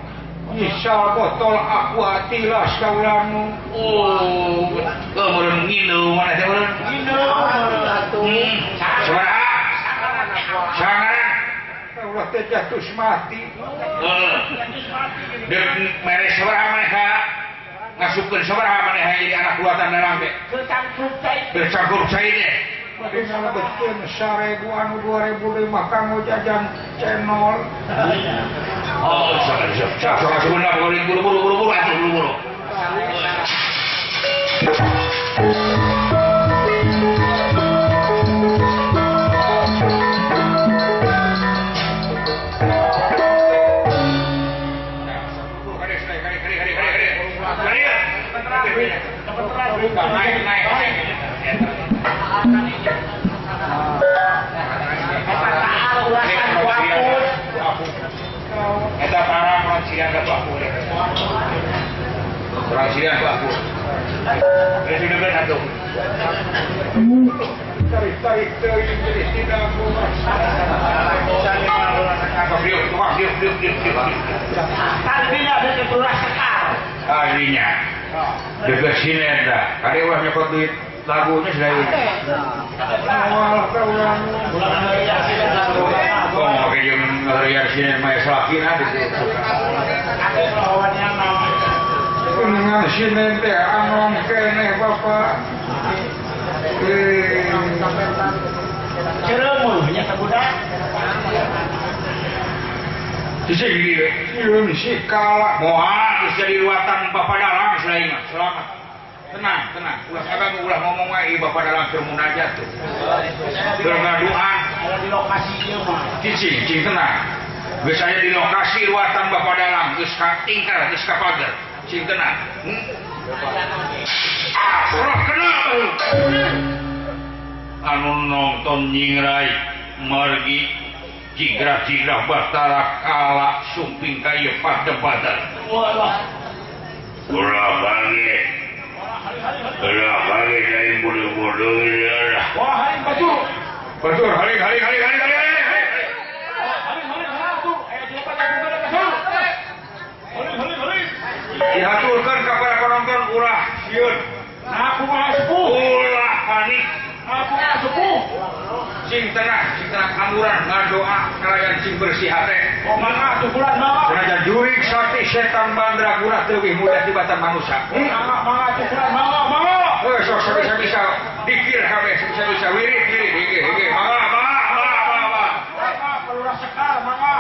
nyisal botol aqua tilas kaulamu. Oh, meureun nginum mana teh meureun? Nginum. Sabaraha? Sangaran. Kaula teh jatuh mati. Heeh. Deuk mere sabaraha maneh ka? Ngasupkeun sabaraha maneh jadi anak buatan dalang teh? Bercampur cai teh. Bade ngalebetkeun 1000 anu 2005 kanggo jajan cenol. Oh, sok sok sebentar buru-buru buru-buru atuh buru-buru. duit. Naik naik naik. Eta parang orang Sirian ka aku. Orang Sirian ku aku. Geus hidupeun atuh. Tarik-tarik teuing jadi tidak tadinya deket lurah Sekar. Tadinya deket sini eta. Kade ulah nyokot duit lagunya sudah ini. Oh, oke jeung ngaharian sini mah salakina di situ. Kuningan sini teh anom keneh Bapak. Ceremuh nya sabudak. Sisi gini we. Sieun si kala moal geus jadi ruatan Bapak Dalang selain mah. Selamat. Tenang, tenang. Ulah abang ulah ngomong wae Bapak Dalang keur munajat tuh. Keur ngaduan aya di lokasi ieu mah. Cicing, cing tenang. Geus aya di lokasi ruatan Bapak Dalang geus ka tingkar, geus ka pagar. Cing tenang. Ah, urang kena tuh. Anu nonton nyingrai margi jigrah-jigrah Batara Kala sumping ka ieu padebatan. Walah. Ulah bagi. Ulah bagi dari bodoh-bodoh lah. Wah, haring batur. Batur, haring haring haring haring haring. Haring haring atuh. Aya jelema jagungan ka Haring haring haring. Dihaturkeun ka para penonton ulah sieun. Nah, kumaha sepuh? Ulah panik. Nah, kumaha sepuh? Sing tenang amuran ngadoa kalayan sing bersih hate. Oh, mangga atuh bulan mangga. Sanajan jurik sakti setan mandraguna leuwih mudah tibatan manusia. Mangga mangga atuh bulan mangga mangga. Heuh sok bisa-bisa dikir kabeh bisa-bisa wirid wirid hege hege mangga mangga mangga mangga. Mangga Lurah Sekar mangga.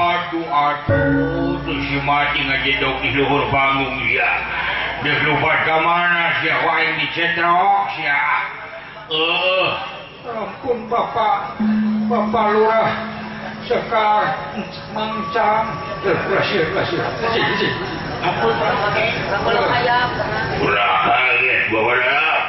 Aduh, aduh, si mati ngajedok di luhur panggung ya. Dek lupa ke mana sia, waing dicetrok sia. Ampun Bapak, Bapak Lurah Sekar Mangcang. Ulah sih. Ampun ulah kaget Bapak Dalang.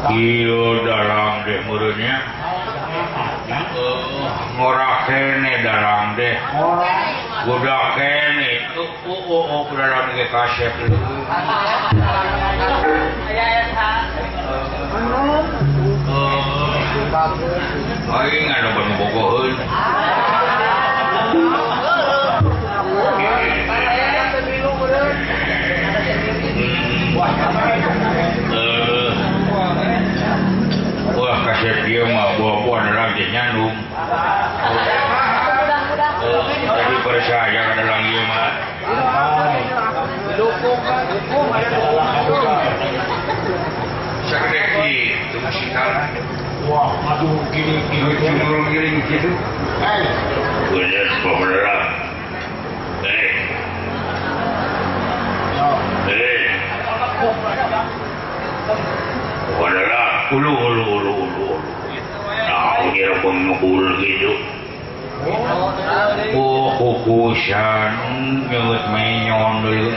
Iyo dalang deh murunnya ngorak kene dalang deh budak kene oh dalang ge kasep aing ada banu bogoheun Wah kaset dia mah buah-buah dalam dia nyandung. Jadi percaya dalam dia mah. Segede gitu masih kalah. Wah, aduh gini gini gini gitu. Bener bener. Adalah ulu ulu ulu ulu. Nah, kira pengul gitu. Oh, kukusan nyeut menyon dulu.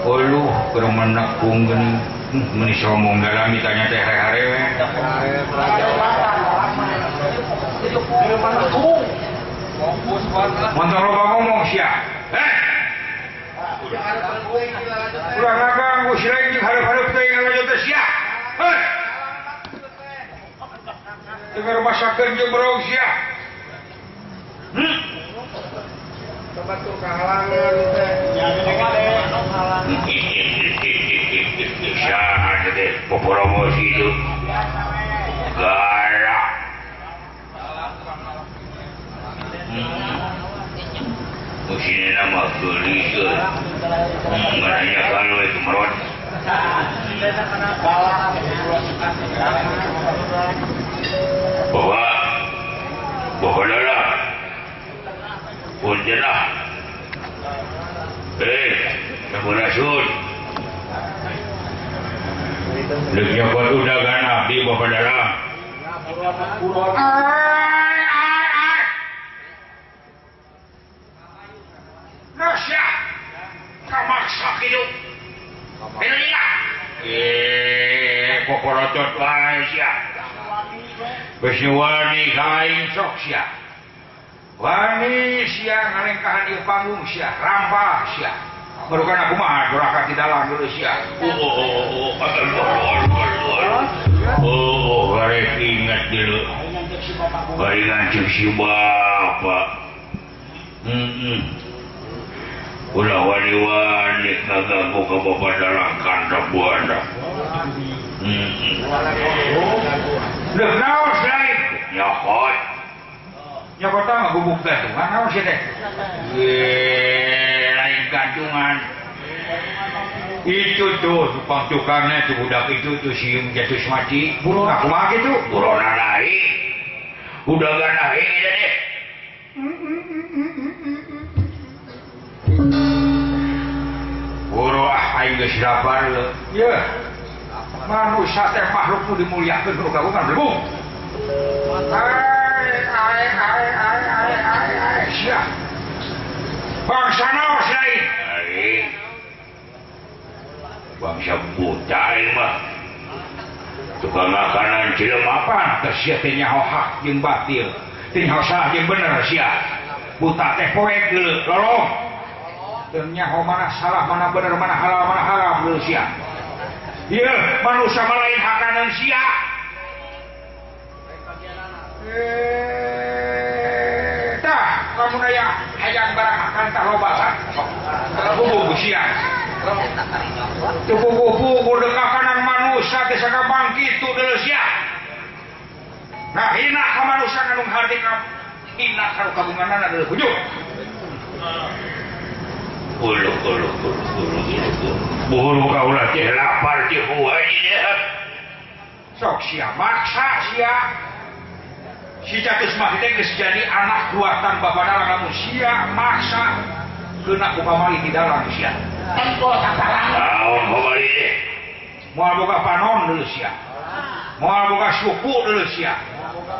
Ulu keur menekung geuning meuni somong dalam ditanya teh hare we. Montong loba ngomong sia. Heh. Ulah ngaganggu si lain jeung hareup-hareup teh ngalajo teh sia. Heh. Dengar masakeun jeung berong sia. Coba tuh kahalangan teh. Saha teh poporomosi itu. Galak. Musine nama geulis euy. Ngaranya kalau itu merot. Bawa bawa lah. Punten lah. Sampurasun. Deuk nyokot undangan abdi Bapak Dalang. Ai ai ai. Nasya kamaksa hidup. Hidup Kokorotot wae sia. Geus wani ka aing sok sia. Wani sia ngalengkahan ieu panggung sia, rampah sia. Barukan aku mah duraka di dalam dulu sia. Oh, oh, karek ingat dulu. Bari ngancik si bapak. Ulah wani-wani kaganggu ka bapak dalang kandang buana. Deuk naon sia? Nyokot. Nyokot mah gubuk gantungan naon sia teh? Lain gantungan. Itu tuh tukang tukangnya tuh budak itu tuh si jatuh mati. Burung aku mah gitu. Buronan aing. Udagan aing ieu deh. Buru ah aing geus lapar leuh. Yeuh. Manusia teh makhluk nu dimuliakeun ku kagungan belum. Ai ai ai ai ai ai ai sia. Bangsa naon sia aing? Bangsa buta aing mah. Tukang makanan jelema apaan teh sia teh nyaho hak jeung batil. Teh nyaho salah jeung bener sia. Buta teh poek geuleuh lolong. Teu nyaho mana salah mana bener mana halal mana haram geuleuh sia. Ieu manusia mah lain hakanan sia. Tah lamun aya hayang barang akan tah loba sok. Bubu sia. Teu bubu makanan manusia teh sakabang kitu deuleuh sia. Nah hina ka manusia ngandung harti ka hina ka kagunganana deuleuh hujung. Ulu ulu ulu ulu ulu. Buru kaulah teh lapar teh huai deh. Sok sia maksa sia. Si Catus mah teh geus jadi anak buatan bapak dalang lamun sia maksa keuna ku pamali di dalam sia. Tempo sasaran. Naon pamali teh? Moal boga panon deuleuh sia. Moal boga suku deuleuh sia.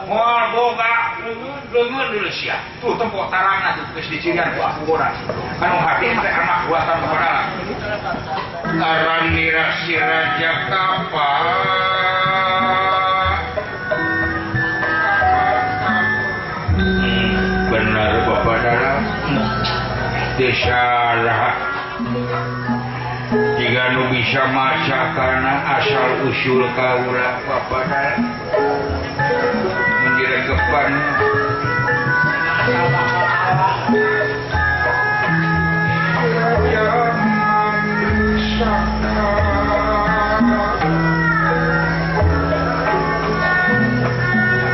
Moal boga leungeun deuleuh sia. Tuh tempo tarangna tuh geus dicirian ku aku bodas. Anu hati teh anak buatan bapak dalang. Aranira si Raja Kapal. Benar Bapak Dalang. Teu salah. Jika nu bisa maca karena asal usul kaula Bapak Dalang. Mun diregepan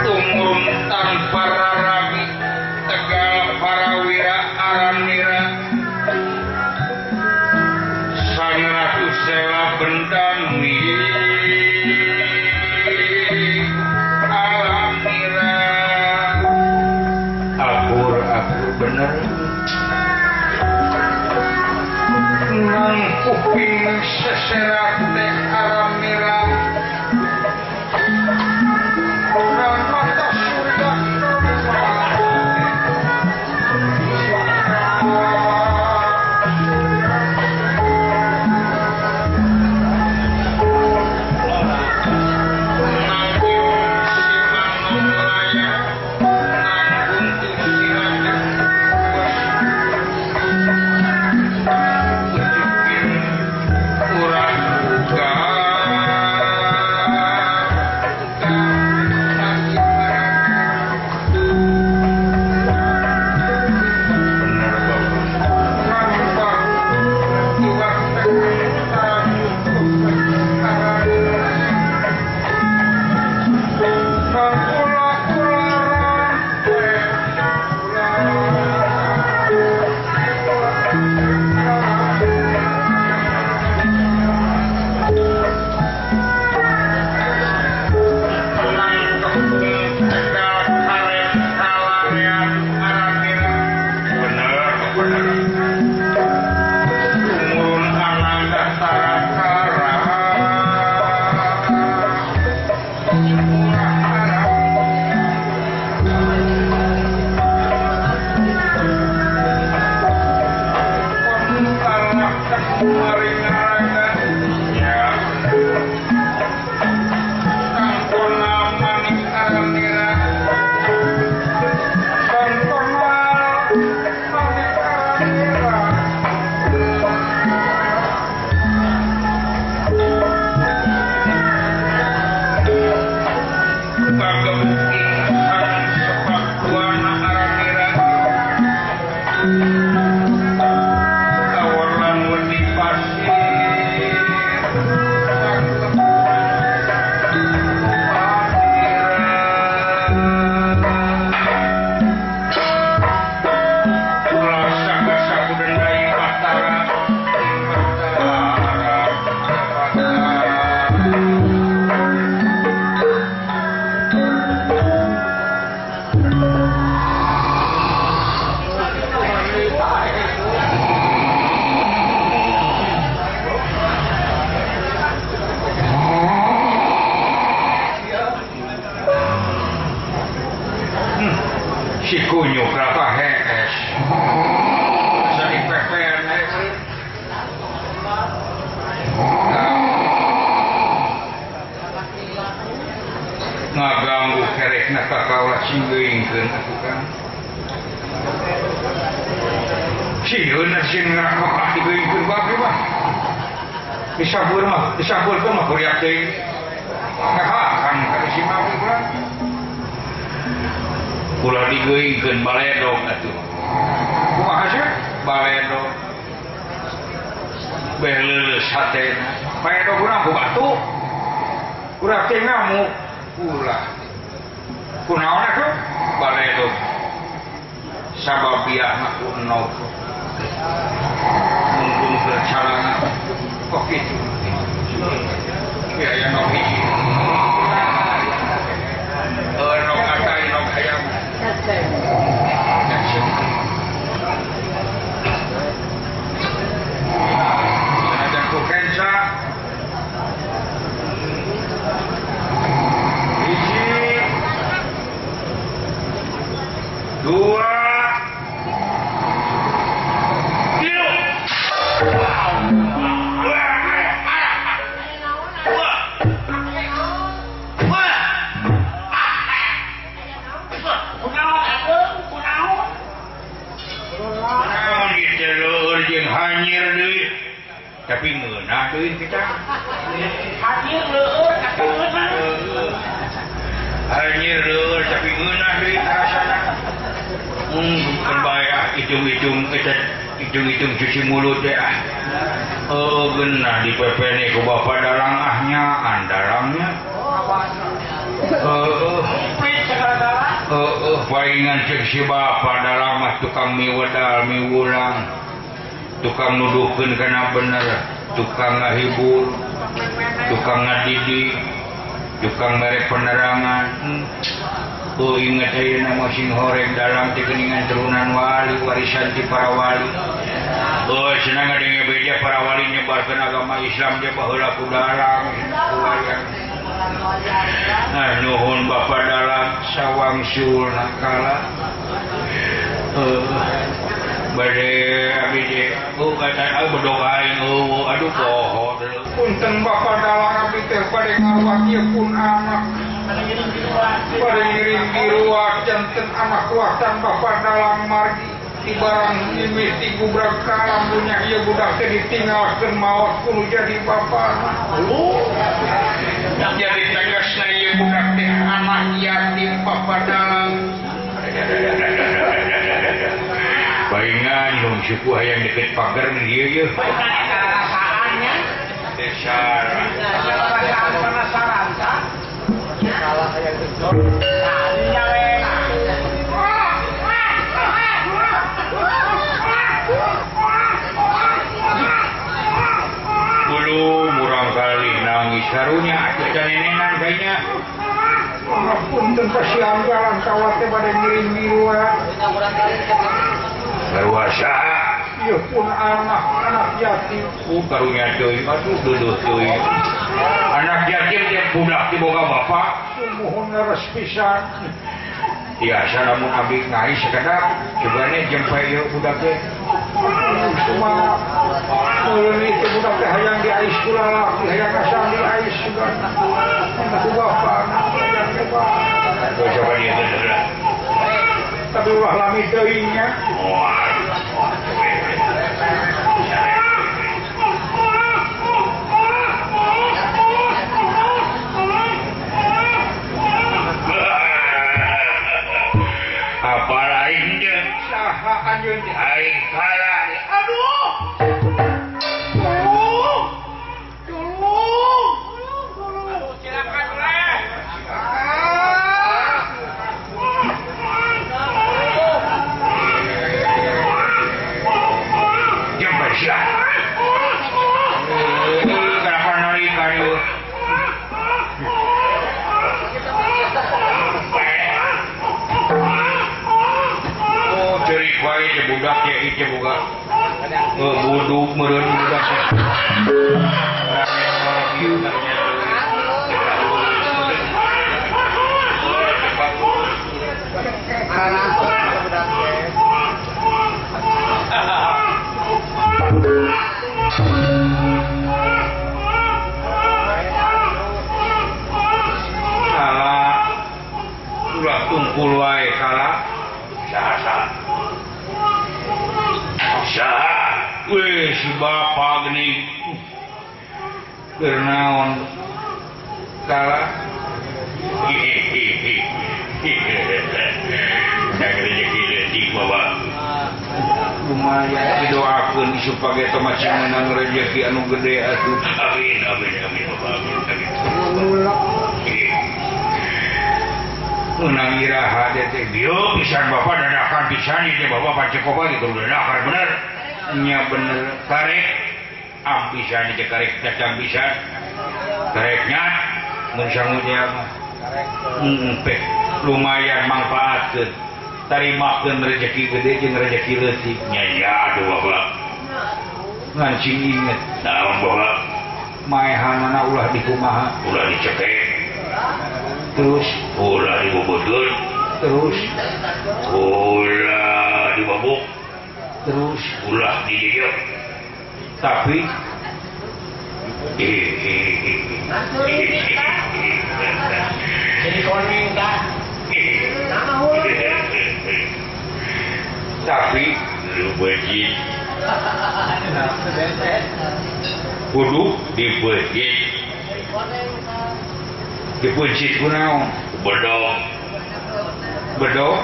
tumuruntan para rabi Tegal para wira aranira sangratu sela bendami alamira. Akur akur bener. Nang kuping seserat teh aramira nang mata surga. Urang buka. Si kunyuk rapa hees. Asa dipepean ngaganggu kerekna ka kaula sing geuingkeun atuh Kang. Sieun sieun ngarokok digeuingkeun bae mah. Disabur mah, disaburkeun mah kuriak teuing. Ngahakan ka si mah urang. Ulah digeuingkeun baledog atuh. Kumaha sih? Baledog. Beh leuleus hatena. Baledog urang ku batu. Urang teh ngamuk. Ulah. Kunaon atuh? Baledog. Sabab biah mah ku enog. Mungkung keur calana. Kok kitu? Ya aya nog hiji. Nog atai nog hayam. Ada ku kenca. Hiji, dua, tilu. Hanyir deui tapi ngeunah deui kita. Hanyir leueur tapi ngeunah. Hanyir leueur tapi ngeunah deui karasana. Keun bae ah hitung-hitung eta hitung-hitung cuci mulut teh ah. Heueuh geunah dipepene ku bapa dalang ah nyaan dalangnya. Heueuh. Heueuh palingan ceuk si bapa dalang mah tukang miwedal miwulang. Tukang nuduhkeun kana bener, tukang ngahibur, tukang ngadidik, tukang mere penerangan. Oh ingat ayeuna mah sing horeng dalam ti geuningan turunan wali, warisan ti para wali. Oh cenah ngadenge beja para wali nyebarkeun agama Islam ge baheula ku dalang, ku wayang. Nah nuhun bapa dalang sawangsul nakala. Bade abdi teh oh kata bedog aing eueuh aduh poho punten bapa dalang abdi teh bade ngaruat ieu pun anak bade ngiring diruat janten anak kuatan bapa dalang margi di barang mimiti gubrak kalam dunya ieu budak teh ditinggalkeun maot kudu jadi bapana. Jadi tegasna ieu budak teh anak yatim bapa dalang. Palingan nyung suku hayang deket pagar nih ieu ye. Perasaannya. Dasar. Perasaan penasaran kah? Salah hayang gejot. Tadinya we. Belum murang kali nangis karunya atuh nenenan kayaknya. Punten kasihan jalan kawat teh bade ngiring miruat. Karuasa ieu pun anak anak yatim. Oh karunya deui atuh deuduh deui. Anak yatim teh budak ti boga bapak. Sumuhun leres pisan. Biasa lamun abdi ngais sakedap cobane jempe ieu budak teh. Cuma meureun itu budak teh hayang diais ku lalaki, hayang asal diais sugan. Ku bapak hayang ke bapak. Coba dia teh heula. Tapi ulah lami teuing nya. Apa lain dia? Saha anjeun teh? Aing kalah. Aduh. Tolong. Tolong. Aduh, silakan boleh. Jempe sia. Kenapa narikan ieu? Oh, ceurik wae teh budak teh ieu teh boga. Buduk meureun budak teh. Salah ulah tungkul wae kalah saha saha weh si bapak geuning keur naon kalah rezeki leutik bapak lumayan didoakeun supaya teh macam menang rezeki anu gede atuh amin amin amin bapak amin menang iraha teh bieu pisan bapak dadakan pisan ieu teh bapak pacekoba gitu dadakan bener nya bener karek am pisan ieu karek cacang pisan kareknya mun sangu dia mah lumayan mangfaatkeun tarimakeun rezeki gede jeung rezeki leutik nya ya aduh bapak ngan sing inget naon bapak maehanana ulah dikumaha ulah dicekek terus ulah dibobotkeun terus ulah dibabuk terus ulah dijejek tapi jadi koneng dah tapi dibeucit kudu dibeucit dibeucit kunaon bedog bedog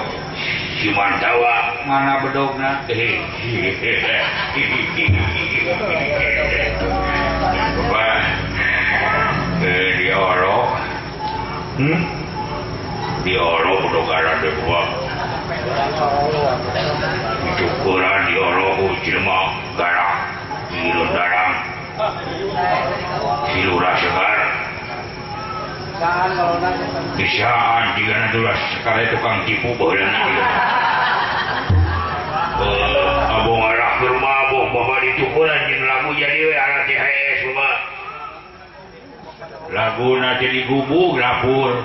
si Mantawa mana bedogna bapak diorok diorok bedog ada di bawah cukuran diorok jelema garang ilun darang silura segar bisaan jika nanti sekali tukang tipu baheulana abong arah keur mabok bapak ditukuran jeung lagu jadi we arah THS bapak laguna teh digubug dapur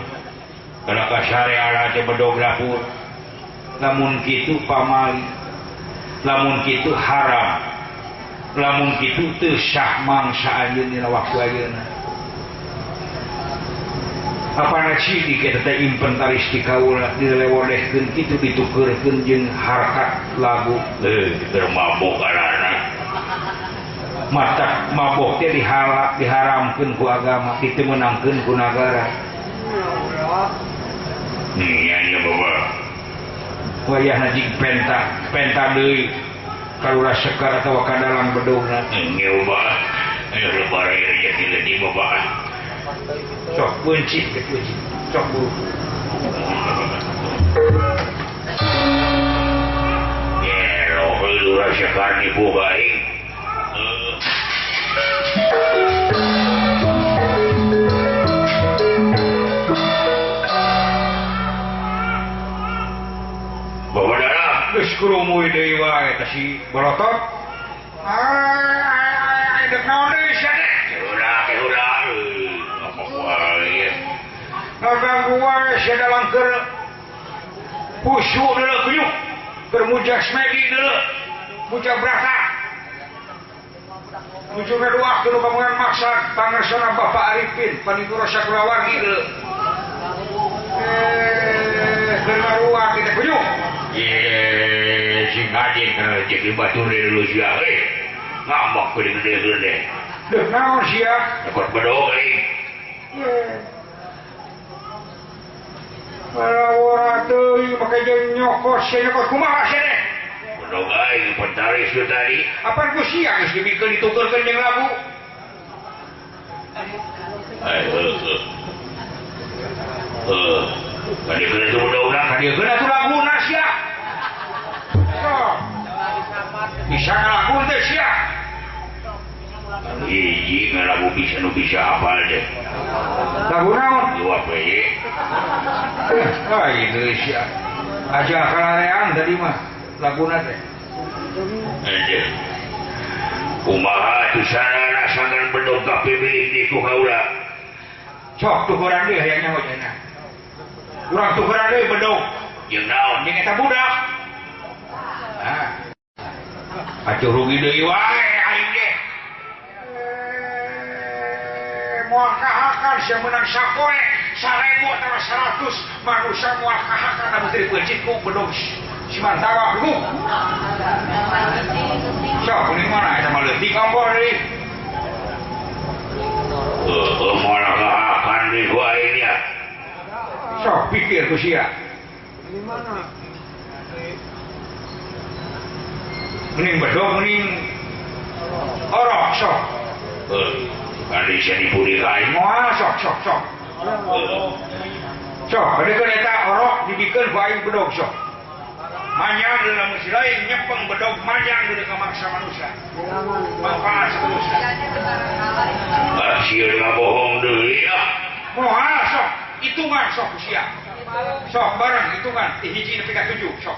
kana kasare arah teh bedog dapur lamun kitu pamali lamun kitu haram lamun kitu teu sah mangsa anjeun dina waktu ayeuna apana sidik eta teh inventaris ti kaula dilewodehkeun kitu ditukeurkeun jeung harkat lagu keur mabok arana matak mabok teh diharamkeun ku agama diteu meunangkeun ku nagara nya nya bapak wayahna jig penta penta deui kalura sekar atawa kadalang bedogna nya bapak ayo lebar rezeki leutik bapak sok kunci kunci sok buru ya lurah sekar nipu aing bapak darah geus kurumuy deui wae teh si borotot ai dek naon deui sia teh ulah teh ulah ngaganggu wae sia dalang keur khusyuk deuleu kuyuk keur mujas megi deuleu muja brata muju ngaduakeun nu kamuan maksa pangersana Bapak Arifin paniguro sakulawargi deuleu keur ngaruak kita kuyuk ye sing hadir kana rezeki batur deuleu sia heuh ngambek gede-gede deuh naon sia ekor bedog euy Ora teuing make jeung nyokos sia nyokos kumaha sia teh? Bedog aing inventaris nu tadi. Apan ku sia geus dibikeun ditukeurkeun jeung lagu. Heuh. Heuh. Kadiekeun atuh bedogna, kadiekeun atuh laguna sia. Sok. Bisa ngalagu teh sia. Hiji ngalagu bisa nu bisa hafal teh. Lagu naon? Jawab we. Ah ieu sia. Aja kalarean tadi mah laguna teh. Aduh. Kumaha atuh sarana sangkan bedog ka pimilik di ku kaula. Sok tukuran deui hayang nyaho cenah. Urang tukuran deui bedog. Jeung naon jeung eta budak. Ah. Atuh rugi deui wae aing ge. Moal kahakan sia meunang sapoe 1000 atawa 100 manusia moal kahakan lamun teu dipeuncit ku bedog si Mantawa ku. Sok kuning mana eta mah leutik ompor deui. Heuh moal kahakan deui ku aing nya. Sok pikir ku sia. Mending bedog mending orok sok. Heuh, kali sia dipuri ka aing moal sok sok sok. Sok, bedekeun eta orok dibikeun ku aing bedog sok. Manyang dalam si lain nyepeng bedog manyang di kamaksa manusia. Manfaat seterusnya. Ah, sieun ngabohong deui ah. Moal sok, hitungan sok usia. Sok bareng hitungan ti hiji nepi ka 7 sok.